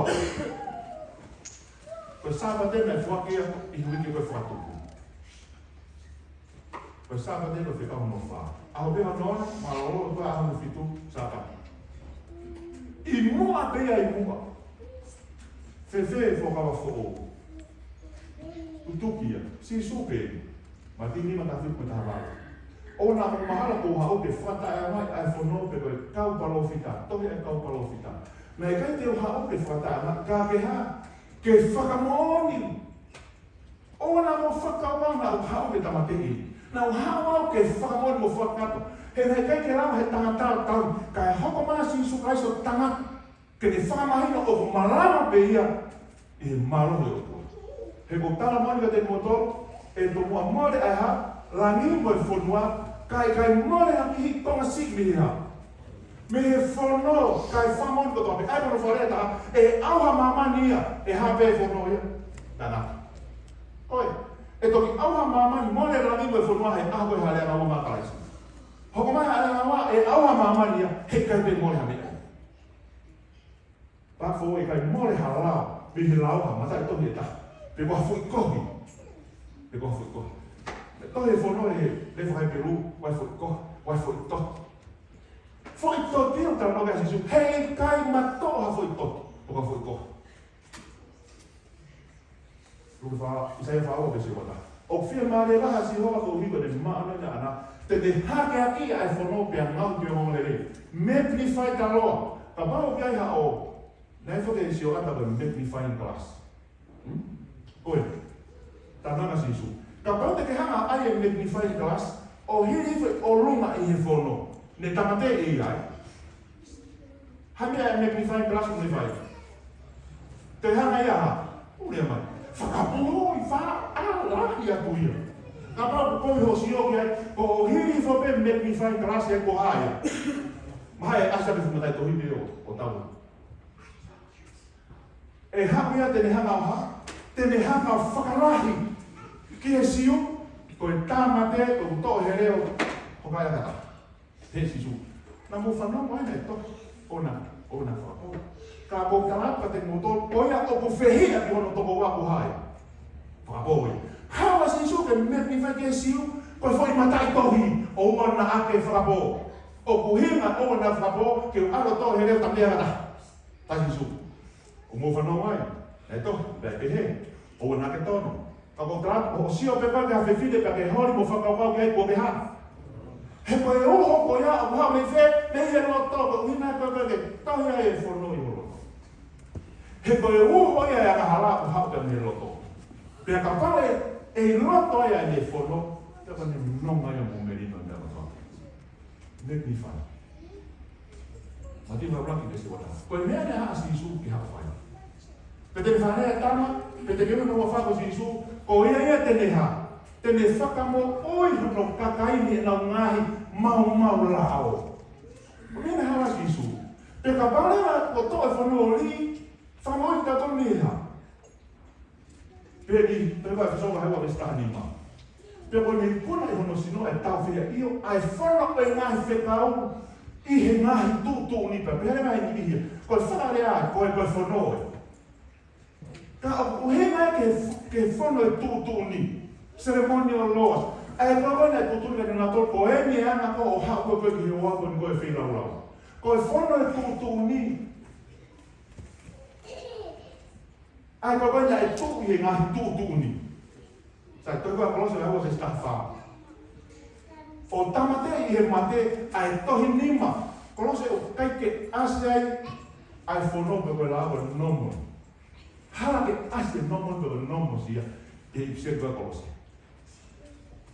Ko e Sāpate naʻe foaki ia ʻi he uike ko ē fakatupu. Ko e Sāpate ko e fekau hono fā. ʻAho pē hono ono, mālōlō ko ē ʻaho hono fitu, Sāpate. ʻI muʻa pē ia ʻi muʻa. Fēfē e fuakava foʻou? Tutuki ia. Sīsū pē. Mātiu nima taha fitu mo e taha valu. ʻOua naʻa mou mahalo kuo u haʻu ke fakataʻeʻaongaʻi ʻa e fono pe ko e kau palōfita, tohi ʻa e kau palōfita. Naʻe ʻikai te u haʻu ke fakataʻeʻaongaʻi, ka ke hā? Ke fakamoʻoni. ʻOua naʻa mou fakakaukau naʻa ku haʻu ke tāmateʻi. Naʻa ku haʻu au ke fakamoʻoni mo fakakakato. He naʻe ʻikai ke lava he tangata ʻo tauhi, kae hoko mai ʻa Sīsū Kalaisi ʻo tangata. Ke ne fakamahino ʻoku malava pē ia ʻi he mālohi ʻo e ʻOtua. He ʻoku ou tala moʻoni kiate kimoutolu, ʻE tomuʻa mole ʻa e hā? Langi mo e fonua, kae ʻikai mole ha kiʻi konga siʻi mei he hā? Mei he fono, kae fakamoʻoni kotoa pē. ʻA ia ko hono fakalea ʻe taha, ʻe ʻauha ʻa māmani ia, ʻe hā pē fono ia? Tangata. ʻOi, ʻe toki ʻauha ʻa māmani, mole langi mo e fonua he ʻaho ko ē ʻa e Hāʻele ʻAnga Ua maʻa Kalaisi. Hoko mai ʻa e Hāʻele ʻAnga Ua, ʻe ʻauha ʻa māmani ia, heʻikai pē mole ha meʻa. Pea ko e ʻikai mole ha lao mei he lao ha mataʻitohi ʻe taha. Pe ko ha foʻi kohi. Pe ko ha foʻi kohi. Mei he tohi e fono ʻi he lea faka-Hepelū, ko e foʻi kohi, ko e foʻi toti. Foʻi toti ʻoku talanoa ki ai ʻa Sīsū, heʻikai matoʻo ha foʻi toti, pe ko ha foʻi kohi. Luke fā, ʻAisea fā ua veesi ua taha. ʻOku fiemālie lahi ʻa Sihova koeʻuhi ko ʻene māʻoniʻoni ʻaʻana, te ne hākeakiʻi ʻa e fono pea ngaohi ke ongoongolelei. Magnify the Lord. Kapau ʻoku ʻi ai haʻo, naʻe foki e sioʻata ko e magnifying glass. Hmm? Ko e, talanoa ʻa Sīsū. Kapau te ke hanga ʻai e magnifying glass, ʻo hili hifo ʻi ʻolunga ʻi he fono, ne tāmateʻi ia ai. Hā e meʻa e magnifying glass ʻoku ne fai? Te hanga ia hā? ʻOku lea mai, fakapō ʻi fā ʻa lahi atu ia. Kapau ko e hō sio ki ai, ko e hili hifo pē magnifying glass ʻe ko hai ia. Mahalo ʻe ʻasi pē ʻi he mataʻitohi pē ʻo, ʻo tau. ʻE haʻu ia te ne hanga ʻo hā? Te ne hanga ʻo fakalahi ki he Siu, ko e tāmate, ko e toʻo he leʻo, ko e kakai ʻakata. He Sīsū. Naʻa mou fanongo ai naʻe tohi. ʻOua naʻa, ʻoua naʻa fakapō. Ka ʻoku ou tala atu kiate kimoutolu, ko ia ʻoku fehiʻa ki hono tokoua ko hai. Fakapō ia. Haʻu ʻa Sīsū ke magnify ki he Siu, ko e foʻi mataʻitohi, ʻoua naʻa ke fakapō. ʻOku ʻuhinga ʻoua naʻa fakapō, ke u ʻalu ʻo toʻo he leʻo tamea kata. Taʻe Sīsū. ʻOku mou fanongo ai. Naʻe tohi, naʻe pehē. ʻOua naʻa ke tono. Ka ko e tala, ʻo sio pē koe ki ha fefine pea ke holi mo fakakaukau ki ai kuo ke hā. He ko e uho ko ia ʻoku haʻu mei fē, mei he loto, ko e ʻuhinga ko ē ke tohi ai e fono ʻi ho loto. He ko e uho ia ʻo e angahala ʻoku haʻu pē mei he loto. Pea kapau ʻe, ʻe ʻi loto ia ʻene fono, pea ko ʻene nonga ia mo melino ʻi he loto. Magnify. Mātiu vahe ʻuluaki veesi ua taha. Ko e meʻa naʻe haʻu ʻa Sīsū ke haʻu ʻo fai. Pe te ne fakalea e tama, pe te ke ui hono huafa ko Sīsū, ko ia ia te ne hā? Te ne fakamoʻui hono kakai mei heʻenau ngaahi maumau lao. Ko e meʻa naʻe haʻu ai ʻa Sīsū. Pea kapau leva kuo toʻo e fono ʻo lī, fakamoʻui kitautolu mei he hā? Pea ʻi he Talavou ʻEfesō vahe ua veesi taha nima. Pea ko ʻene ikuna ʻi hono sino ʻa e tāufehiʻa, ʻio, ʻa e fono ʻo e ngaahi fekau ʻi he ngaahi tuʻutuʻuni. Pea pehē leva ʻe he niʻihi ia, ko e fakalea, ko e, ko e fono ē. Ka ʻoku ʻuhinga ia ki he, ki he fono ʻo e tuʻutuʻuni. Ceremonial laws. ʻA ia ko e fono ʻo e tuʻutuʻuni ka ne nato ko eni ʻa e anga ko ē ʻo haʻu ko ē ki he ʻaho ko eni ko e feilaulau. Ko e fono ʻo e tuʻutuʻuni. ʻA ia ko e fono naʻe tuʻu ʻi he ngaahi tuʻutuʻuni. Sai, tohi ʻa Kolose vahe ua veesi taha fā. ʻO tāmateʻi ʻi he mate ʻa e tohi nima. Kolose ʻoku ʻikai ke ʻasi ai ʻa e fono pe ko e lao ko e nomos. Hala ke ʻasi e nomos pe ko e nomos ia ʻi he ʻipiseli ko ē ʻa Kolose.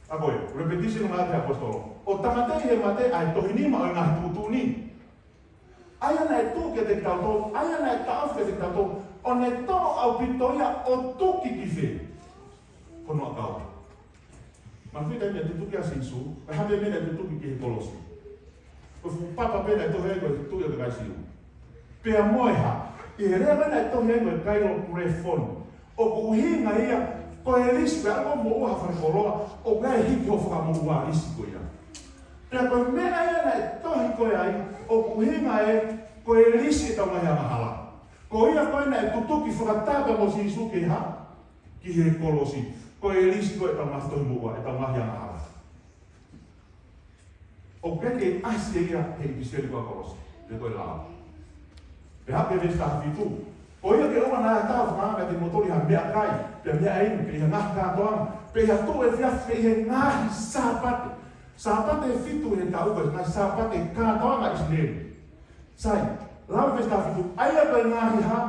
ʻA ko e, repetition ʻa e ʻaposetolo. ʻO tāmateʻi ʻi he mate ʻa e tohi nima ʻo e ngaahi tuʻutuʻuni. ʻA ia naʻe tuʻu kiate kitautolu, ʻa ia naʻe taʻofi kiate kitautolu, ʻo ne toʻo ʻaupito ia ʻo tuki ki fē? Ko hono ʻakau. Manatuʻi e taimi naʻe tutuki ai ʻa Sīsū, ko e hā pē meʻa naʻe tutuki ki he kolosi? Ko e fuʻu papa pē naʻe tohi ai ko e tuʻi ʻo e kakai Siu. Pea mo e hā, ʻi he lea naʻe tohi ai ko e kailo pulefoni. ʻOku ʻuhinga ia, ko e lisi, pea ʻoku moʻua ha fale koloa, ʻoku ʻi ai e hiki hoʻo fakamoʻua lisi ko ia. Pea ko e meʻa ia naʻe tohi ko ē ai, ʻoku ʻuhinga ē, ko e lisi ʻetau ngaahi angahala. Ko ia ko ē naʻe tutuki fakataha mo Sīsū ki he hā, ki he kolosi. Ko e lisi ko ē ʻetau ngaahi tohi moʻua, ʻetau ngaahi angahala. ʻOku ʻikai ke ʻasi ia he ʻipiseli ko ē ʻa Kolose, pe ko e lao. Pea hake veesi taha fitu. Ko ia ke ʻoua naʻa tau fakaanga kiate kimoutolu ʻi ha meʻakai, pe meʻainu, pe ʻi ha ngaahi kātoanga, pe ʻi ha tuʻu efiafi, pe ʻi he ngaahi Sāpate. Sāpate ʻe fitu he taʻu ko e ngaahi Sāpate kātoanga ʻIsileli. Sai, lau veesi taha fitu, ʻa ia ko e ngaahi hā,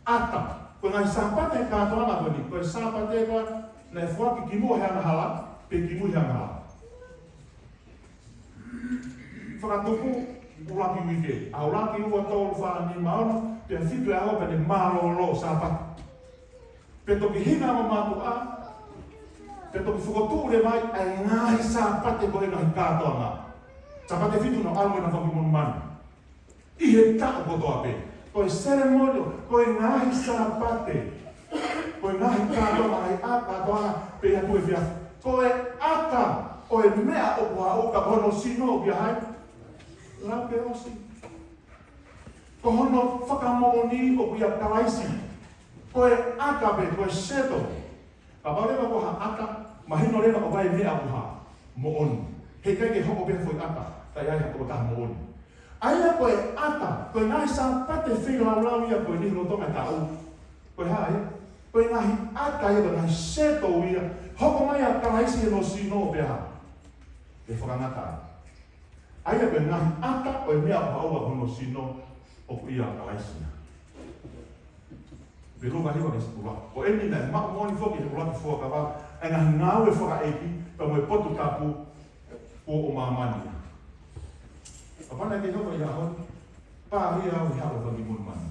ʻata. Ko e ngaahi Sāpate kātoanga ko eni, ko e Sāpate ko ē naʻe foaki kimuʻa he angahala, pe kimui he angahala. Fakatupu, ʻuluaki uike, ʻaho ʻuluaki, ua, tolu, fā, nima, ono, pea fitu e ʻaho pea ne mālōlō Sāpate. Pea toki hinga mo mātuʻa, Pea toki fokotuʻu leva ai ʻa e ngaahi Sāpate ko e ngaahi kātoanga. Sāpate fitu naʻa nau ʻalu mo ʻena fanga kiʻi monumanu ʻi he taʻu kotoa pē. Ko e selemoni, ko e ngaahi Sāpate, ko e ngaahi kātoanga, ngaahi ʻata kātoanga pē ia ʻoku ʻi ai. Ko e ʻata ʻo e meʻa ʻoku haʻu, ka ko hono sino ʻoku ʻi ai, lau pē ʻosi. Ko hono fakamoʻoni ʻoku ʻia Kalaisi. Ko e ʻata pē, ko e settle. Kapau leva ko ha ʻata, mahino leva ko e meʻa ʻoku hā, moʻoni. Heʻikai ke hoko pē foʻi ʻata, ka ʻi ai ha tokotaha moʻoni. ʻA ia ko e ʻata, ko e ngaahi Sāpate feilaulau ia ko eni lolotonga e taʻu. Ko e hā ia? Ko e ngaahi ʻata ia, ko e ngaahi settle ia. Hoko mai ʻa Kalaisi ʻi hono sino pea hā, ʻe fakangata ai. ʻA ia ko e ngaahi ʻata ʻo e meʻa ʻoku haʻu ʻa hono sino ʻoku ʻia Kalaisi. Hepelū vahe hiva veesi tolu. Ko eni naʻe maʻu moʻoni foki ʻe he ʻuluaki fuakava ʻa e ngaahi ngāue fakaʻeiki pea mo e potu tapu kuo ʻo māmani. Kapau naʻe ʻikai hoko ia ʻaho ni, pāhia au ʻi he ʻaho fanga kiʻi monumanu.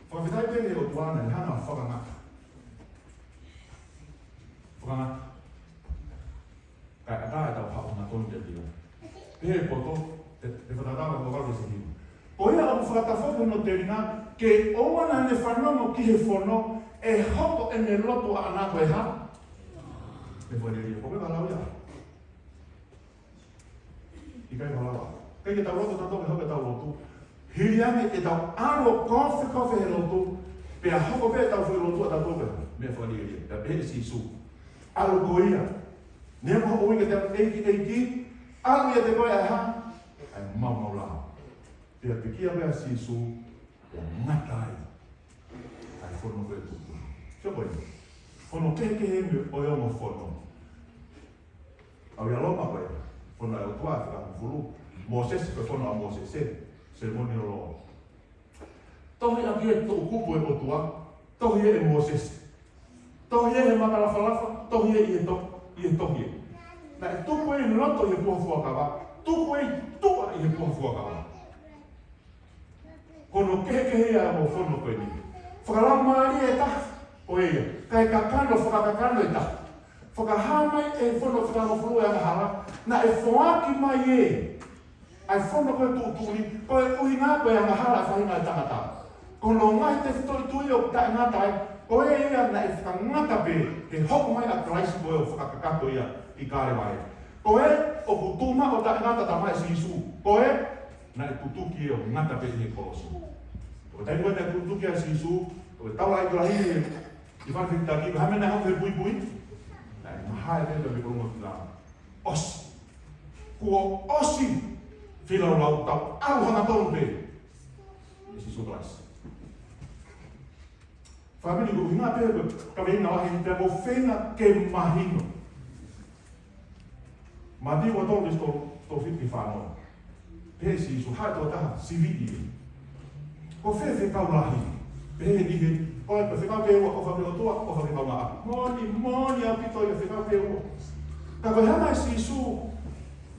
Fakafetaʻi pē ki he ʻOtua naʻe hanga ʻo fakangata. Fakangata. Kae ʻatā ʻetau haʻu hangatonu kiate ia. Pehē ʻe he poto, ʻe, ʻe Fakatātā vahe valu veesi hiva. Ko ia ʻoku fakatafoki hono telinga, ke ʻoua naʻa ne fanongo ki he fono, ʻe hoko ʻene lotu ʻaʻana ko e hā? Mei he fakalielia. Ko e meʻa lau ia. ʻIkai ke lau. ʻIkai ke tau lotu tautolu ke hoko ʻetau lotu. Hili ange ʻetau ʻalu ʻo kofekofe he lotu, pea hoko pē ʻetau foʻi lotu ʻatautolu ko e meʻa fakalielia. Pea pehē ʻe Sīsū, ʻalu koe ia. Neongo hoʻo ui kiate au ʻEiki, ʻEiki, ʻalu ʻiate koe ʻa e hā? ʻA e maumau lao. Pea pekia pē ʻa Sīsū, pea ngata ai ʻa e fono ko ē ʻoku tuʻutuʻuni. Sio ko ē. Fono kehekehe mei he ongo fono. ʻA ia Loma ko e fono ʻa e ʻOtua ʻe fakahongofulu. Mōsese ko e fono ʻa Mōsese, Ceremonial Law. Tohi ʻaki ʻe he toʻukupu ʻo e ʻOtua, tohi ʻe Mōsese. Tohi ʻe he makalafalafa, tohi ʻe ʻi he to-, ʻi he tohi ē. Naʻe tuku ʻi loto ʻi he puha fuakava, tuku ʻi tuʻa ʻi he puha fuakava. Ko hono kehekehe ia ʻo e fono ko eni. Fakalaumālie ʻe taha, ko ia. Kae kakano, fakakakano ʻe taha. Fakahā mai ʻe he fono ʻe fakahongofulu ʻa e angahala, naʻe foaki mai ē ʻa e fono ko ē ʻoku tuʻutuʻuni, ko e ʻuhinga ko e angahala ʻa e faʻahinga ʻo e tangata. Ko hono ngaahi tefitoʻi tui ʻoku taʻengata ai, ko ē ia naʻe fakangata pē he hoko mai ʻa Kalaisi ko ē ʻo fakakakato ia ʻi Kalevale. Ko ē ʻoku tuʻu maʻu ʻo taʻengata talamai ʻe Sīsū. Ko ē naʻe tutuki ē ʻo ngata pē ʻi he kolosi. Ko e taimi ko ē naʻe tutuki ai ʻa Sīsū, ko e taulaʻeiki lahi ē, ʻi he fale fehikitaki, ko e hā e meʻa naʻe hoko he puipui? Naʻe mahae pē mei he kolonga ʻo e tinā. ʻOsi. Kuo ʻosi. Feilaulau, tau ʻalu hangatonu pē. ʻE Sīsū Kalaisi. Fāmili, ko e ʻuhinga pē ko e kaveinga lahi pea ʻoku ou feinga ke mahino. Mātiu ua tolu veesi tolu, tolu fitu ki he fā noa. Pehē ʻe Sīsū, haʻu ʻa e tokotaha siviʻi. Ko fē fekau lahi? Pehē ʻe niʻihi, ko e fekau pē ʻe ua, ʻofa ki he ʻOtua, ʻofa ki he kaungāʻapi. Moʻoni, moʻoni ʻaupito ia, fekau pē ʻe ua. Ka ko e hanga ʻe Sīsū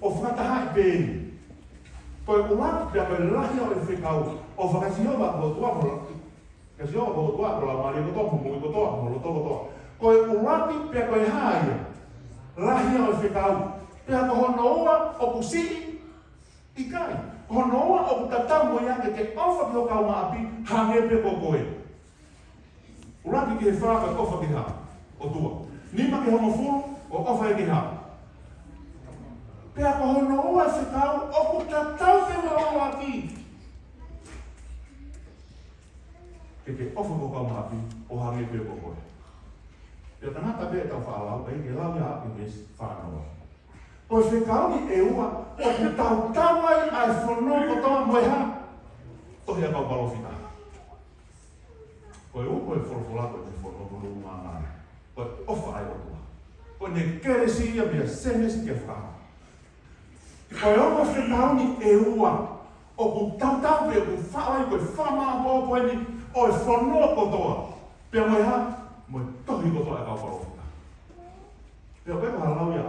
ʻo fakatahaʻi pē eni. Ko e ʻuluaki pea ko e lahi ʻo e fekau, ʻofa kia Sihova ko ho ʻOtua mo ho la-, kia Sihova ko ho ʻOtua, ko ho laumālie kotoa, mo ho moʻui kotoa, mo ho loto kotoa. Ko e ʻuluaki pea ko e hā ia? Lahi ʻo e fekau. Pea ko hono ua ʻoku siʻi ʻikai. Ko hono ua ʻoku tatau mo ia ke ke ʻofa ki ho kaungāʻapi, hangē pē ko koe. ʻUluaki ki he fā ko e ʻofa ki he hā? ʻOtua. Nima ki he hongofulu, ko e ʻofa ki he hā? Pea ko hono ua fekau, ʻoku tatau pē mo e ʻuluaki. Ke ke ʻofa ki ho kaungāʻapi, ʻo hangē pē ko koe. Pea tangata pē ʻetau faʻa lau, ʻai ke lau ia ʻaki he veesi fā noa. Ko e fekau ni ʻe ua, ʻoku tautau ai ʻa e fono kotoa mo e hā? Tohi ʻa e kau palōfita. Ko e ua ko e folofola ko e fono ko e ua māmā. Ko e ʻofa ʻa e ʻOtua. Ko ʻene kelesi ia mei Sēnesi ki he Fakahā. Ko e ongo fekau ni ʻe ua, ʻoku tautau pē ʻoku faʻo ai ko e fakamāʻopoʻopo eni ʻo e fono kotoa. Pea mo e hā? Mo e tohi kotoa ʻa e kau palōfita. Pea ko e hā lau ia?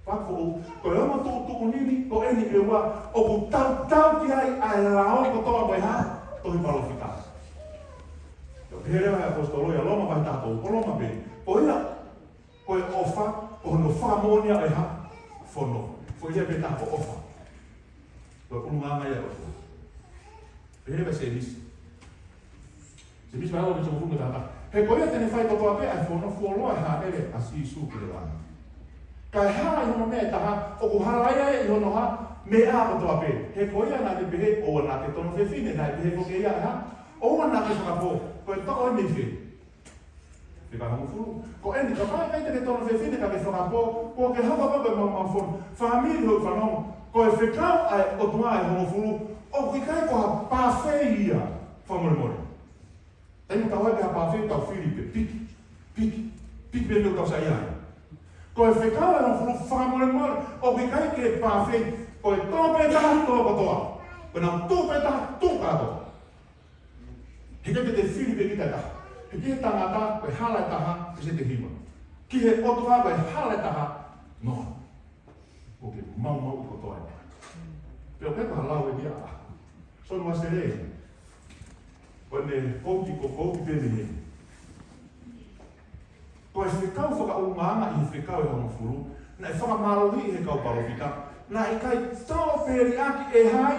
Pea ko, ko e ongo tuʻutuʻuni ni, ko eni ʻe ua, ʻoku tautau ki ai ʻa e lao kotoa mo e hā? Tohi palōfita. Pea pehē leva ʻe he ʻaposetolo ʻia Loma vahe taha tolu, ko Loma pē. Ko ia, ko e Ko e fakamoʻoni ia ʻe ha fono. Foʻi lea pē taha ko e ʻofa. Ko e ʻulungaanga ia ʻo e ʻOtua. Pehē leva ʻe Sēmisi. Sēmisi vahe ua veesi hongofulu mā taha. He ko ia te ne fai kotoa pē ʻa e fono, fuoloa ʻa e hāʻele ʻa Sīsū ki he langi. Kae hala ʻi hono meʻa ʻe taha, ʻoku halaia ia ʻi hono ha meʻa kotoa pē. He ko ia naʻa ne pehē, ʻoua naʻa ke tono fefine, naʻe pehē foki ʻe ia ʻe ha, ʻoua naʻa ke fakapō. Ko e toʻo eni ʻi fē? Fika hongofulu. Ko eni, kapau ʻe ʻikai te ke tono fefine ka ke fakapō, kuo ke hoko pē ko e maumau fono. Fāmili, hoʻo fanongo, ko e fekau ʻa e ʻOtua ʻe hongofulu, ʻoku ʻikai ko ha pāfei ia, fakamolemole. Taimi ʻoku tau ʻai pē ha pāfei, tau fili pē piki, piki, piki pē ʻoku tau saiʻia ai. Ko e fekau ʻe hongofulu, fakamolemole, ʻoku ʻikai ke pāfei, ko e toʻo pē taha, toʻo kotoa. Ko ʻenau tuʻu pē taha, tuʻu kātoa. He ʻikai te te fili pē kita ʻe taha. He ki he tangata, ko e hala ʻe taha, veesi hiva. Ki he ʻOtua, ko e hala ʻe taha, noa. ʻOku ke maumauʻi kotoa ē. Pea ʻoku ʻikai ko ha lau eni ia ʻaʻaku. Sōni Uēsile. Ko ʻene kouti, ko e kouti pē mei heni. Ko e fekau fakaʻulungaanga ʻi he fekau ʻe hongofulu, naʻe fakamālohiʻi ʻe he kau palōfita, naʻe ʻikai tō pē liʻaki ʻe hai,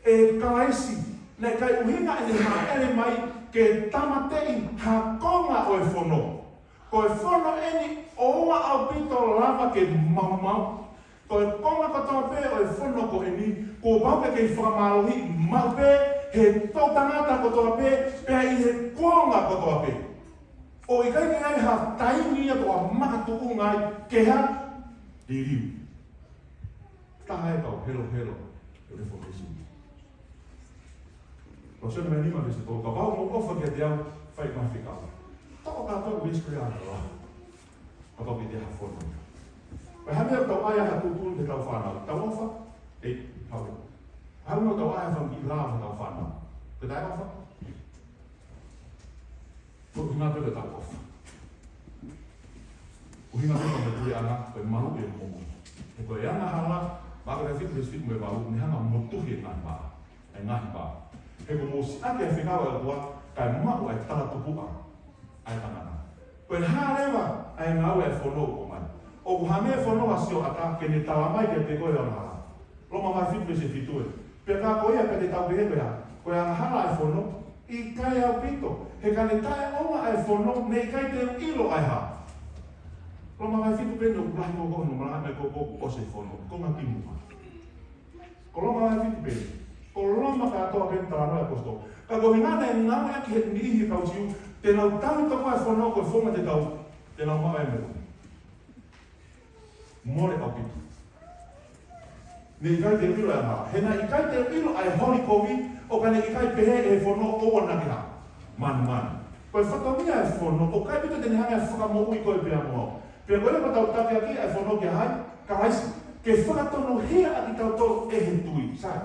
ʻe Kalaisi, naʻe ʻikai ʻuhinga ʻene hāʻele mai ke tāmateʻi ha konga ʻo e fono. Ko e fono eni ʻoku ʻaupito lava ke maumau. Ko e konga kotoa pē ʻo e fono ko eni, kuo pau ke kei fakamālohiʻi maʻu pē he toʻutangata kotoa pē, pea ʻi he kuonga kotoa pē. ʻOku ʻikai ke ʻi ai ha taimi ia ʻoku makatuʻunga ai ke ha liliu. Taha e kau helohelo ʻo e Reformation. Ko Sōni vahe nima veesi tolu, kapau ʻoku mou ʻofa kiate au, fai ʻeku ngaahi fekau. Toʻo kātoa e veesi ko ia ʻa e lau. Kapau ʻoku ʻikai te ha fono. Pea hangē ʻoku tau ʻai ha tuʻutuʻuni ki heʻetau fānau. Tau ʻofa? ʻEi, hau. Hangē ʻoku tau ʻai ha fanga kiʻi lao ki heʻetau fānau. Ko e taʻeʻofa? Ko e ʻuhinga pē ko ʻetau ʻofa. ʻUhinga pē ko e puleʻanga, ko e maluʻi e moʻui. He ko e angahala, Maʻake vahe fitu veesi fitu mo e valu, ne hanga ʻo motuhi e ngaahi vā. ʻA e ngaahi vā. He kuo mou siʻaki ʻa e fekau ʻa e ʻOtua, kae maʻu ʻa e talatupuʻa ʻa e tangata. Ko e hā leva ʻa e ngāue ʻa e fono ʻoku ʻomai? ʻOku hangē e fono ʻa sioʻata ke ne talamai kiate koe e angahala. Loma vahe fitu veesi fitu ē. Pea ka ko ia ka te tau pehē ko e hā? Ko e angahala ʻa e fono? ʻIkai ʻaupito. He ka ne taʻeʻoua ʻa e fono, ne ʻikai te u ʻilo ʻa e hā? Loma vahe fitu pē eni ʻoku lahi ko hono malanga ko ko ʻosi e fono. Konga kimuʻa. Ko Loma vahe fitu pē. Ko Loma kātoa pē talanoa e ʻaposetolo. Ka ko e ʻuhinga naʻe ngāueʻaki ʻe he niʻihi kau Siu, te nau tali tokua e fono ko e founga te tau, te nau maʻu ai e moʻui. Mole ʻaupito. Ne ʻikai te u ʻilo ʻa e hā. He naʻe ʻikai te u ʻilo ʻa e holi kovi, ʻo ka ne ʻikai pehē ʻe he fono ʻoua naʻa ke hā. Manumanu. Ko e fatongia e fono, ʻoku ʻikai ʻaupito te ne hanga ʻo fakamoʻui koe pea mo au. Pea ko e lea ʻoku tau taki ʻaki ʻa e fono kia hai, Kalaisi, ke fakatonuhia ʻa kitautolu ʻe he tui. Sai.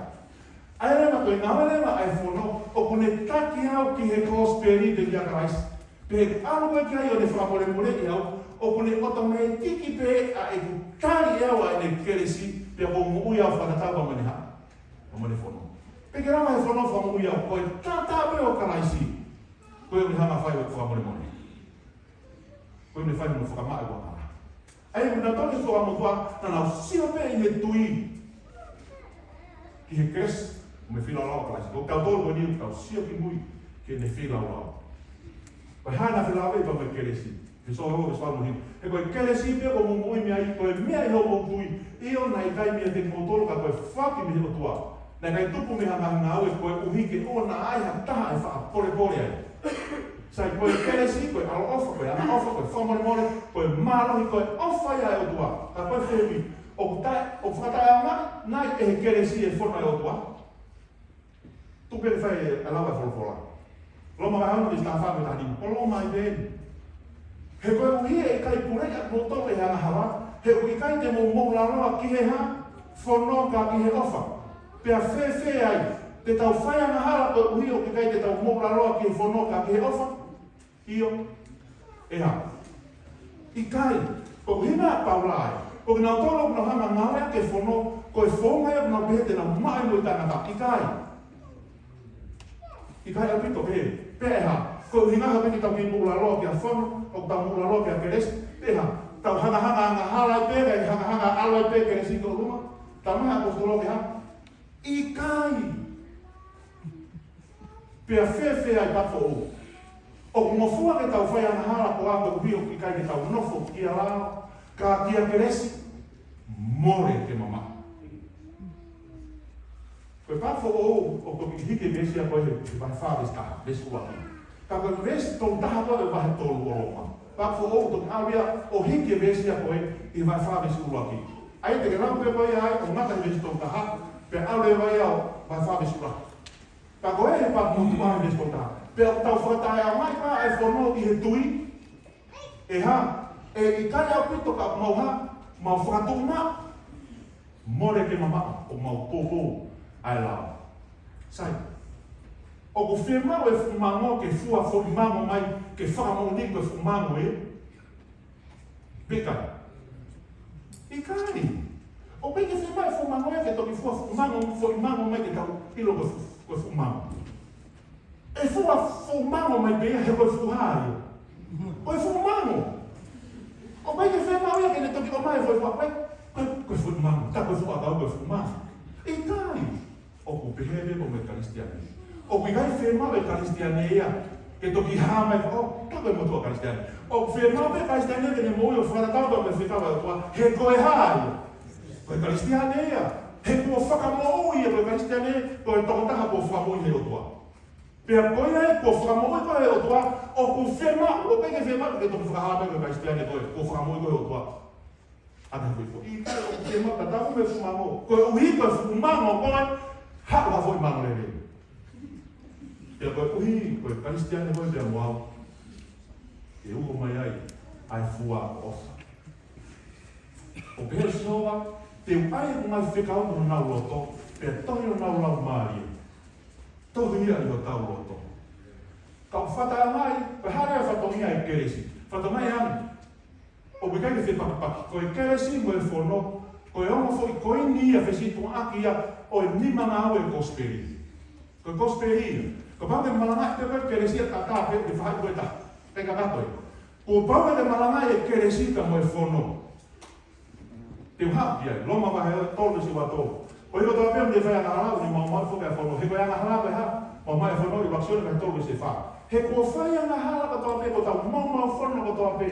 ʻA e leva ko e ngāue leva ʻa e fono, ʻoku ne taki au ki he kosipeli pe kia Kalaisi. Pea ʻalu koe ki ai ʻo ne fakamolemoleʻi au, ʻoku ne ʻotomētiki pē ʻa ʻeku tali ʻe au ʻa ʻene kelesi, pea ʻoku ou moʻui au fakatatau pea mo ʻene hā. Pea mo ʻene fono. Pea ke lava he fono fakamoʻui au, ko e taʻataʻa pē ʻo Kalaisi. Ko ia ʻoku ne hanga ʻo fai ʻeku fakamolemole. Ko ia ʻoku ne fai mo fakamaʻa ʻeku angahala. ʻA ia, ʻoku nau tau ne fakamotuʻa, naʻa nau sio pē ʻi he tui ki he kelesi mo e feilaulau ʻa Kalaisi. Ko kitautolu ko eni, ʻoku tau sio ki mui ki heʻene feilaulau. Ko e hā naʻa ne feilaulau ai pea mo e kelesi. He so ho, he so mo hi. He ko e kelesi pē ʻoku mou moʻui mei ai, ko e meʻa ʻi hoʻomou tui. ʻIo, naʻe ʻikai meiate kimoutolu ka ko e foaki mei he ʻOtua. Naʻe ʻikai tupu mei ha ngaahi ngāue koeʻuhi ke ʻoua naʻa ai ha taha ʻe faʻa polepole ai. Sai, ko e kelesi, ko e ʻaloʻofa, ko e angaʻofa, ko e fakamolemole, ko e mālohi, ko e ʻofa ia ʻa e ʻOtua. Ka ko e fehuʻi, ʻoku taʻe, ʻoku fakataʻeʻaongaʻi nai ʻe he kelesi e fono ʻa e ʻOtua? Tuku ke fai e lau ʻa e folofola. Loma vahe ono veesi taha fā mo e taha nima. Ko Loma ai pē eni. He koeʻuhi ʻe ʻikai puleʻi ʻa kimoutolu ʻe he angahala, he ʻoku ʻikai te mou moʻulaloa ki he hā, fono ka ki he ʻofa. Pea fēfē ai, te tau fai angahala koeʻuhi ʻoku ʻikai te tau moʻulaloa ki he fono ka ki he ʻofa? ʻIo. ʻE hā? ʻIkai. Ko e ʻuhinga ʻa Paula ai. Ko kinautolu ʻoku nau hanga ʻo ngāueʻaki e fono, ko e founga ia ʻoku nau pehē te nau maʻu ai mo e tangata. ʻIkai. ʻIkai ʻaupito pē. Pea ʻe hā? Ko e ʻuhinga ha pē ke tau kei moʻulaloa ki he fono, ʻoku tau moʻulaloa ki he kelesi. Pea ʻe hā? Tau hangahanga angahala Lau pē kelesi ki ʻolunga, talamai ʻe he ʻaposetolo ke hā? ʻIkai. Pea fēfē ai, Papa Foʻou? ʻOku ngofua ke tau fai angahala koeʻuhi ʻoku ʻikai ke tau nofo kia lao, ka kia kelesi, mole ke mamaʻo. Ko e Papa Foʻou ʻoku toki hiki e veesi ko ē he, he vahe fā veesi taha, veesi ʻuluaki. Ka ko e veesi tolu taha ko ē vahe tolu ʻo Loma. Papa Foʻou toki ʻave ia ʻo hiki e veesi ko ē he vahe fā veesi ʻuluaki. ʻA ia te ke lau pē ko ia ai, ʻo ngata he veesi tolu taha, pea ʻave ʻo ʻave ia ʻo vahe fā veesi ʻuluaki. Ka ko e he Papa Motuʻa he veesi tolu taha. Pea ʻoku tau fakataʻeʻaongaʻi pē ʻa e fono ʻi he tui, ʻe hā, ʻe ʻikai ʻaupito ka mau hā, mau fakatuʻumaʻu, mole ke mamaʻo, ʻo mau poupou ʻa e lao. Sai. ʻOku fiemaʻu e fuʻu mango ke fua foʻi mango mai, ke fakamoʻoni ko e fuʻu mango ē? Pe ʻikai? ʻIkai. ʻOku ʻikai ke fiemaʻu e fuʻu mango ia ke toki fua fuʻu mango, foʻi mango mai ke tau ʻilo ko e fuʻu, ko e fuʻu mango. ʻE fua fuʻu mango mai pē ia he ko e fuʻu hā ia? Ko e fuʻu mango. ʻOku ʻikai ke fiemaʻu ia ke ne toki ʻomai e foʻi fuʻu, ko e, ko e, ko e fuʻu mango, tā ko e fuʻu ʻakau ko e fuʻu mango. ʻIkai. ʻOku pehē pē mo e Kalisitiane. ʻOku ʻikai fiemaʻu e Kalisitiane ia ke toki hā mai, ʻo, tā ko e motuʻa Kalisitiane. ʻOku fiemaʻu pē Kalisitiane ke ne moʻui ʻo fakatatau mo e fekau ʻa e ʻOtua, he ko e hā ia? Ko e Kalisitiane ia. He kuo fakamoʻui ia, ko e Kalisitiane, ko e tokotaha kuo fakamoʻui he ʻOtua. Pea ko ia ē kuo fakamoʻui ko ē he ʻOtua, ʻoku fiemaʻu, ʻoku ʻikai ke fiemaʻu ke toki fakahā mai ko e Kalisitiane ko ē, kuo fakamoʻui ko ē he ʻOtua. ʻA e hā ko e foʻi, ʻikai, ʻoku fiemaʻu ke tau ʻi he fuʻu mango. Koeʻuhi ko e fuʻu mango ko ē, haʻu ha foʻi mango lelei. Pea koeʻuhi ko e Kalisitiane ko ē pea mo au, ʻe uho mai ai ʻa e fua ʻofa. ʻOku pehē ʻe Sihova, te u ʻai ʻeku ngaahi fekau ki honau loto, pea tohi ʻi honau laumālie. Tohi ia ʻi hotau loto. Ka ʻoku fakataʻeʻaongaʻi, ko e hā leva e fatongia e kelesi? Fatongia ʻoku ʻikai ke fepakipaki. Ko e kelesi mo e fono, ko e ongo foʻi koini ia, fesituʻaki ia ʻo e nima ngāue e kosipeli. Ko e kosipeli ia. Kapau te ke malangaʻi pē ko e kelesi ia, ka tā pē ke fai ko e tā. Pea ka tā ko e. Kuo pau ke malangaʻi e kelesi pea mo e fono. Te u haʻu ki ai, Loma vahe tolu veesi ua tolu. Ko ia kotoa pē ʻoku ne fai angahala, ʻoku ne maumauʻi foki ʻa e fono. He ko e angahala ko e hā? Maumauʻi e fono, ʻi he ʻuluaki Sione vahe tolu veesi fā. He kuo fai angahala kotoa pē, ko ʻetau maumau fono kotoa pē.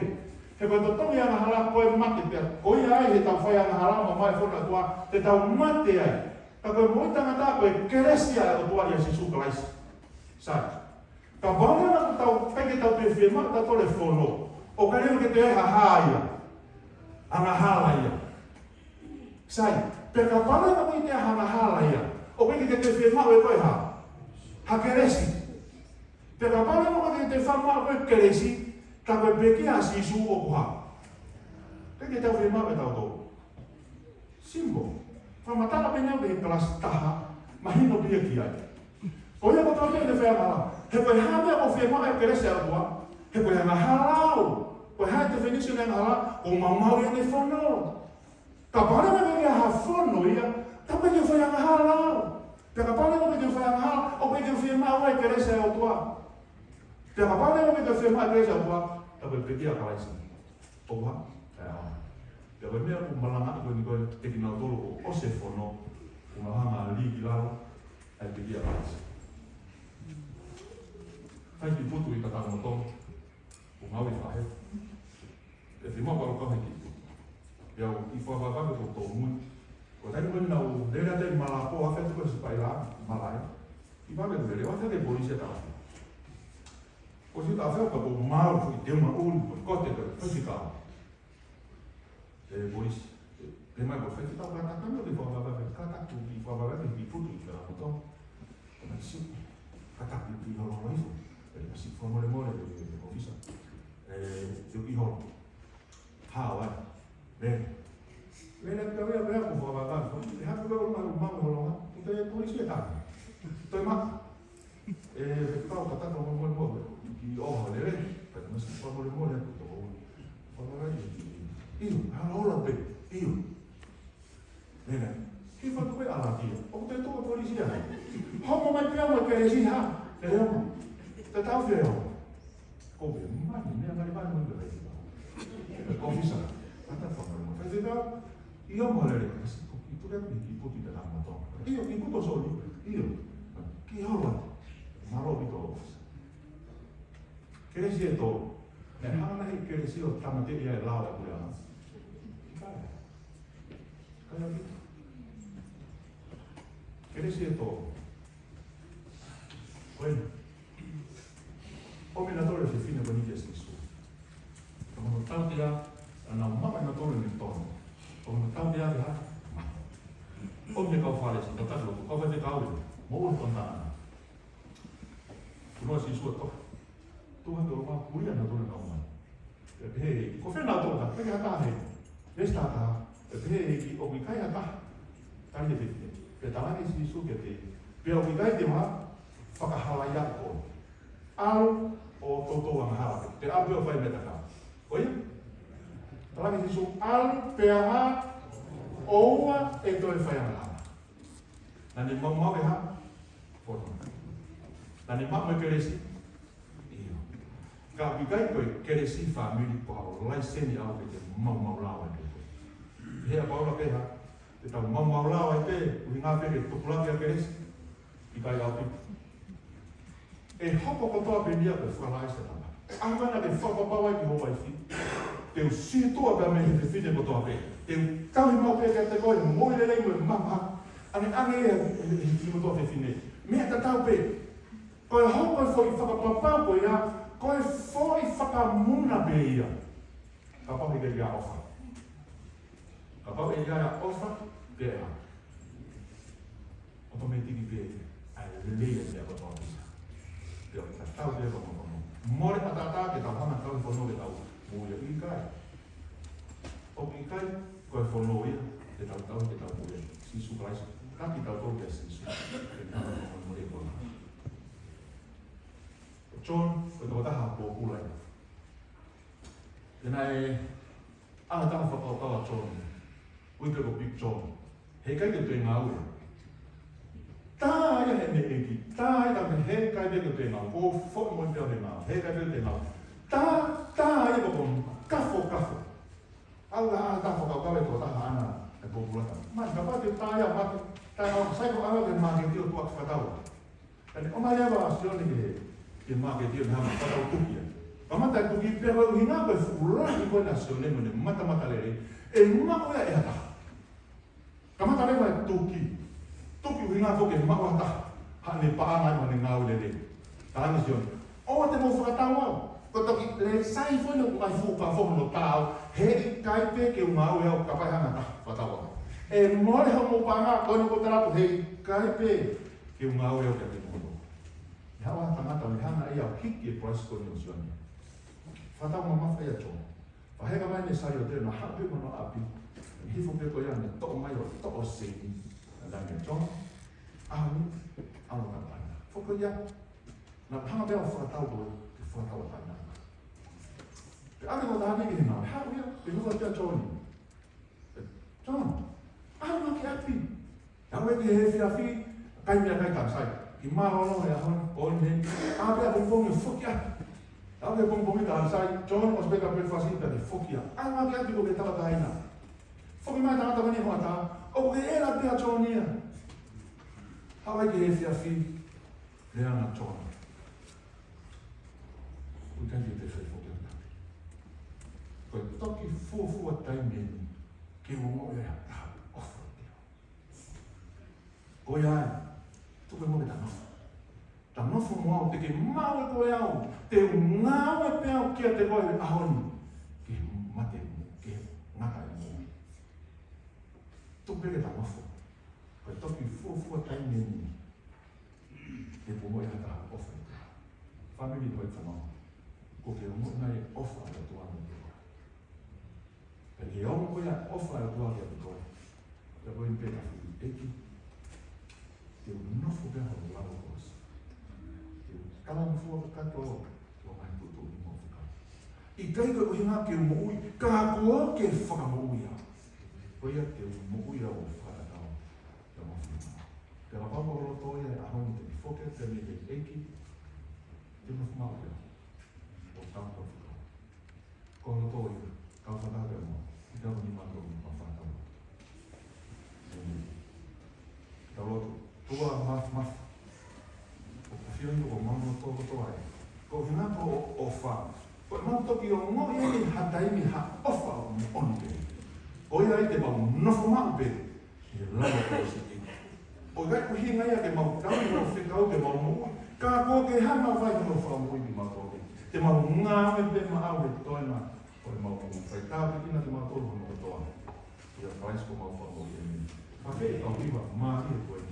He ko e totongi angahala ko e mate pea. Ko ia ai he tau fai angahala, maumauʻi e fono ʻa e ʻOtua, te tau mate ai. Ka ko e moʻui taʻengata ko e kelesi ʻa e ʻOtua ʻia Sīsū Kalaisi. Sai. Kapau leva ʻoku tau, ʻikai ke tau toe fiemaʻu ʻe tautolu e fono, ʻoku ʻikai leva ke toe ai ha hā ia. Angahala ia. Sai, pea kapau leva ʻoku ʻikai toe ai ha angahala ia, ʻoku ʻikai ke toe fiemaʻu ʻe koe ha, ha kelesi. Pea kapau leva ʻoku ʻikai toe fiemaʻu ʻe koe kelesi, ka ko e pekia ʻa Sīsū ʻoku hā. ʻIkai ke tau fiemaʻu ʻe tautolu. Simple. Fakamatala pē ʻeni au ki he kalasi taha, mahino pē ia ki ai. Ko ia kotoa pē ʻoku ne fai angahala. He ko e hā e meʻa ʻoku fiemaʻu ai e kelesi ʻa e ʻOtua? He ko e angahala au. Ko e hā e definition e angahala? Ko e maumauʻi ʻene fono. Kapau leva ʻoku ʻikai ha fono ia, tā pē ke fai angahala au. Pea kapau leva ʻoku ʻikai ke fai angahala, ʻoku ʻikai ke fiemaʻu ai e kelesi ʻa e ʻOtua. Pea kapau leva ʻoku ʻikai ke fiemaʻu e kelesi ʻa e ʻOtua, tā pē pekia ʻa Kalaisi. ʻOku hā? ʻE, ʻa. Pea ko e meʻa ʻoku malanga ko eni ko e te kinautolu ʻoku ʻosi e fono, ʻoku nau hanga ʻo lī ki lalo ʻa e pekia ʻa Kalaisi. Fai ki putu ʻi Katamoto, ʻoku ngāue ʻi Fahe. ʻE fiemaʻu ke u kau he ki putu. Pea u ʻi Fuavavave ko Tōmui. Ko e taimi ko ē naʻa ku lele atu ʻi Malapō, afe atu ko e sipaila, Malaʻe. ʻI Vave ku lele, ʻoatu e polisi ʻe taha. Ko si ta feo ka ko mau, ko te maun, ko kote ko faifekau. E polisi. Te mai ko faifekau ka ta kami te Fuavavave, ka ta ku ki Fuavavave ki putu ʻi Katamoto. Ko mai si. Ka ta ku ki holo holo ifo. E ma si fakamolemole e ofisa. E, te u ʻi holo. Hao ai. Lele. Lele pea ʻave ia pea ko Fuavavave. ʻE haku pea ʻo malu malu holonga. Ko e polisi ʻe taha. Toe ma. E, pau ka ta ko mo mo mo. Ki ʻoho lele. Pea ma si fakamolemole ko to. Fuavavave. ʻIo, halo holo pē. ʻIo. Lele. Ki fatu pē ʻa la kia. ʻOku te tō polisi ai. Hoko mai pea mo e kelesi ha. Lele. Te tau feo. Ko e mani, meʻa mani mani mani mani. Ofisa, ka ta fakamolemole. Faifekau, ʻIo, mo lele, kasi ko ki puke ki puti te lama to. ʻIo, ki puto soli. ʻIo. Ki holo. Mālō ʻaupito. Kelesi ʻe tolu. Ne hanga he kelesi ʻo tāmateʻi ʻa e lao ʻa e puleʻanga. Kai. Kai ʻaupito. Kelesi ʻe tolu. Ko e ʻomi nautolu e fefine ko eni kia Sīsū. Ko hono tautea, ʻa naʻa nau maʻu nautolu e tonu. Ko hono tautea ke hā? ʻOmi e kau Fālesi, tataki lotu, kau faifekau, mo ʻulu konā. Kuo noa Sīsū ʻo tohi. Tuha ke o ma kuia nautolu naʻa nau maʻu. Pea pehē, ko fē nautolu ka, pehē ha taha he. Veesi taha taha, pea pehē ʻe he ʻEiki ʻoku ʻikai ha taha. Tali e fefine. Pea talaange ʻe Sīsū kiate ia, pea ʻoku ʻikai te ma fakahalaia koe. ʻAlu ʻo toutou angahala pē. Pea ʻalu pē ʻo fai e meʻa tatau. Ko ia? Talaange ʻe Sīsū, ʻalu pea ʻā, ʻoua ʻe toe fai angahala. Naʻa ne maumau e hā? Fono. Naʻa ne maʻu e kelesi? ʻIo. Ka ʻoku ʻikai ko e kelesi fāmili ko ha laiseni ʻaʻau ke te maumau lao ai pē. He ʻa Paula pē hā? Te tau maumau lao ai pē, ʻuhinga pē ke tupulaki ʻa e kelesi? ʻIkai ʻaupito. ʻE hoko kotoa pē ia ko e fakalaiseni ʻa e tama. ʻA ia naʻa ke fakapapau ai ki ho uaifi. Te u sītuʻa pē mei he fefine kotoa pē. Te u tauhi maʻu pē kiate koe, moʻui lelei mo e maha. Ange, ange ia, he, he, he sītuʻa fefine. Meʻa tatau pē. Ko e hoko e foʻi fakapapau ko ia, ko e foʻi fakamuna pē ia. Kapau ʻe ʻikai ʻofa. Kapau ʻe ʻikai ʻofa, pea ʻotomētiki pē ʻa e lelei ʻa e meʻa kotoa pē. Pea ʻoku tatau pē ko hono. Mole ʻataʻatā ke tau hanga tau fono ke tau moʻui ʻikai. ʻOku ʻikai, ko e fono ia, ke tau tau, ke tau moʻui. Sīsū Kalaisi, taki tautolu kia Sīsū. Ke tau moʻui ko ena. John, ko e tokotaha pōpula ia. Pea naʻe ʻi ai ha taha fakakaukau ʻa John. Ui pē ko Big John. Heʻikai ke toe ngāue. Tā ia he meʻa ʻEiki. Tā ia ka mei heʻikai pē ke toe ngāue. Ko foʻi mo pea he ngāue. Heʻikai pē ke toe ngāue. Tā, tā ia ko kafo, kafo. ʻAlu ʻa e taha fakakaukau ʻe tokotaha ʻana, ʻe pōpula ka. Mai, kapau te tā ia mate. Tā ia sai ko ʻalu ke māketi ʻo tuʻu fakatau. Ka ne ʻomai leva ʻa Sione ki he, ki he māketi ʻo ne hanga ʻo fakatau tuki ia. Kamata e tuki pea ko e ʻuhinga ko e fuʻu lahi ko ena ʻa Sione mo ʻene matamatalelei. ʻE maʻu ia ʻe ha taha. Kamata leva e tuki. Tuki ʻuhinga ko e ke maʻu ha taha. Haʻane paʻanga mo ʻene ngāue lelei. Talaange ʻe Sione, ʻoua te mou fakatau au. Ko e toki lele sai foʻi ʻoku ʻai fuʻu kafo hono tā au. Heʻikai pē ke u ngāue au kapau ʻe hanga ha taha fakatau au. ʻE mole hoʻomou paʻanga, ko eni ʻoku ou tala atu heʻikai pē ke u ngāue au kiate kimoutolu. ʻI he ʻaho ʻa e tangata ʻoku ne hanga ʻe ia ʻo hiki e prize ko eni ʻo Sione. Fakatau mamafa ia ʻa John. Faʻahinga mai ne sai ʻo te na hape mo no ʻapi. Ne hifo pē ko ia ne toʻo mai ʻo toʻo seini. Na dani ʻa John. ʻAho ni, ʻalu ka pana. Foko ia. Na hanga pē ʻo fakatau ko e, ke fakatau ʻa pana. Pea ʻalu ko tani ki he ngāue. Haʻu ia, pea hua pē ʻa John. John, ʻalu ki ʻapi. Aʻu ki he efiafi, kai meʻakai tāmsai. Kiʻi mālōlō he ʻaho ni, ko eni. ʻApē ʻapongipongi foki atu. Aʻu ki he pongipongi tāmsai, John ʻosi pē ka breakfast pea ke foki atu. ʻAlu ki ʻapi ko e tama taʻahine. Foki mai tangata mani hoʻatā, ʻoku ke ʻela pē ʻa John ia. Aʻu ki he efiafi, lea ange ʻa John. ʻOku ʻikai ke te fai foki atu. Ko e toki fuofua taimi eni, ke u ongoʻi ai ha taha ʻofa ʻiate au. Ko ia ai, tuku e mo ke ta nofo. Ta nofo mo au, te ke maʻu ʻe koe au, te u ngāue pē au kiate koe he ʻaho ni. Ke mate mo, ke ngata e mo. Tuku pē ke ta nofo. Ko e toki fuofua taimi eni. Ke u ongoʻi ha taha ʻofa ʻiate au. Fāmili ko e tama. Ko ke ongoʻi nai ʻofa ʻa e ʻOtua mo koe. Pea ke ongo ko ia ʻofa ʻa e ʻOtua kiate koe. Pea ko eni pē ka fili ʻEiki. Te u nofo pē au ʻo lalo kosi. Te u kala mo fua kakato. Ke u mai kutu ni mo fika. ʻIkai ko e ʻuhinga ke u moʻui, ka ko ke fakamoʻui au. Ko ia te u moʻui au ʻo fakatatau. Te u moʻui. Pea kapau ko ho loto ia he ʻaho ni te ke foki atu mei he ʻEiki. Te u nofo maʻu pē au. ʻO tau ko fika. Ko ho loto ia, kau fakataha pea mo au, ʻi he ʻaho ni mātou ʻoku mau fakataha. mamafa. ʻOku fiu ʻoku mau no kotoa ē. Ko e ʻuhinga ko e ʻofa. Ko ʻemau toki ongoʻi ʻi ha taimi ha ʻofa ʻoku moʻoni pē. Ko ia ai te mau nofo maʻu pē ʻi he lalo ko e siʻi. ʻOku ʻikai ko e ʻuhinga ia ke mau tau mo fekau ke mau moʻui. Ka ko e ke hanga fai ke mau fakamoʻui ni mau toki. Te mau ngāue pē maʻau he toenga. Ko ʻemau moʻui. Fai tāpuekina ke mau tolu mo kotoa. ʻIa Kalaisi ko homau Fakamoʻui, ʻēmeni. Ka ke tau hiva, mālie ko e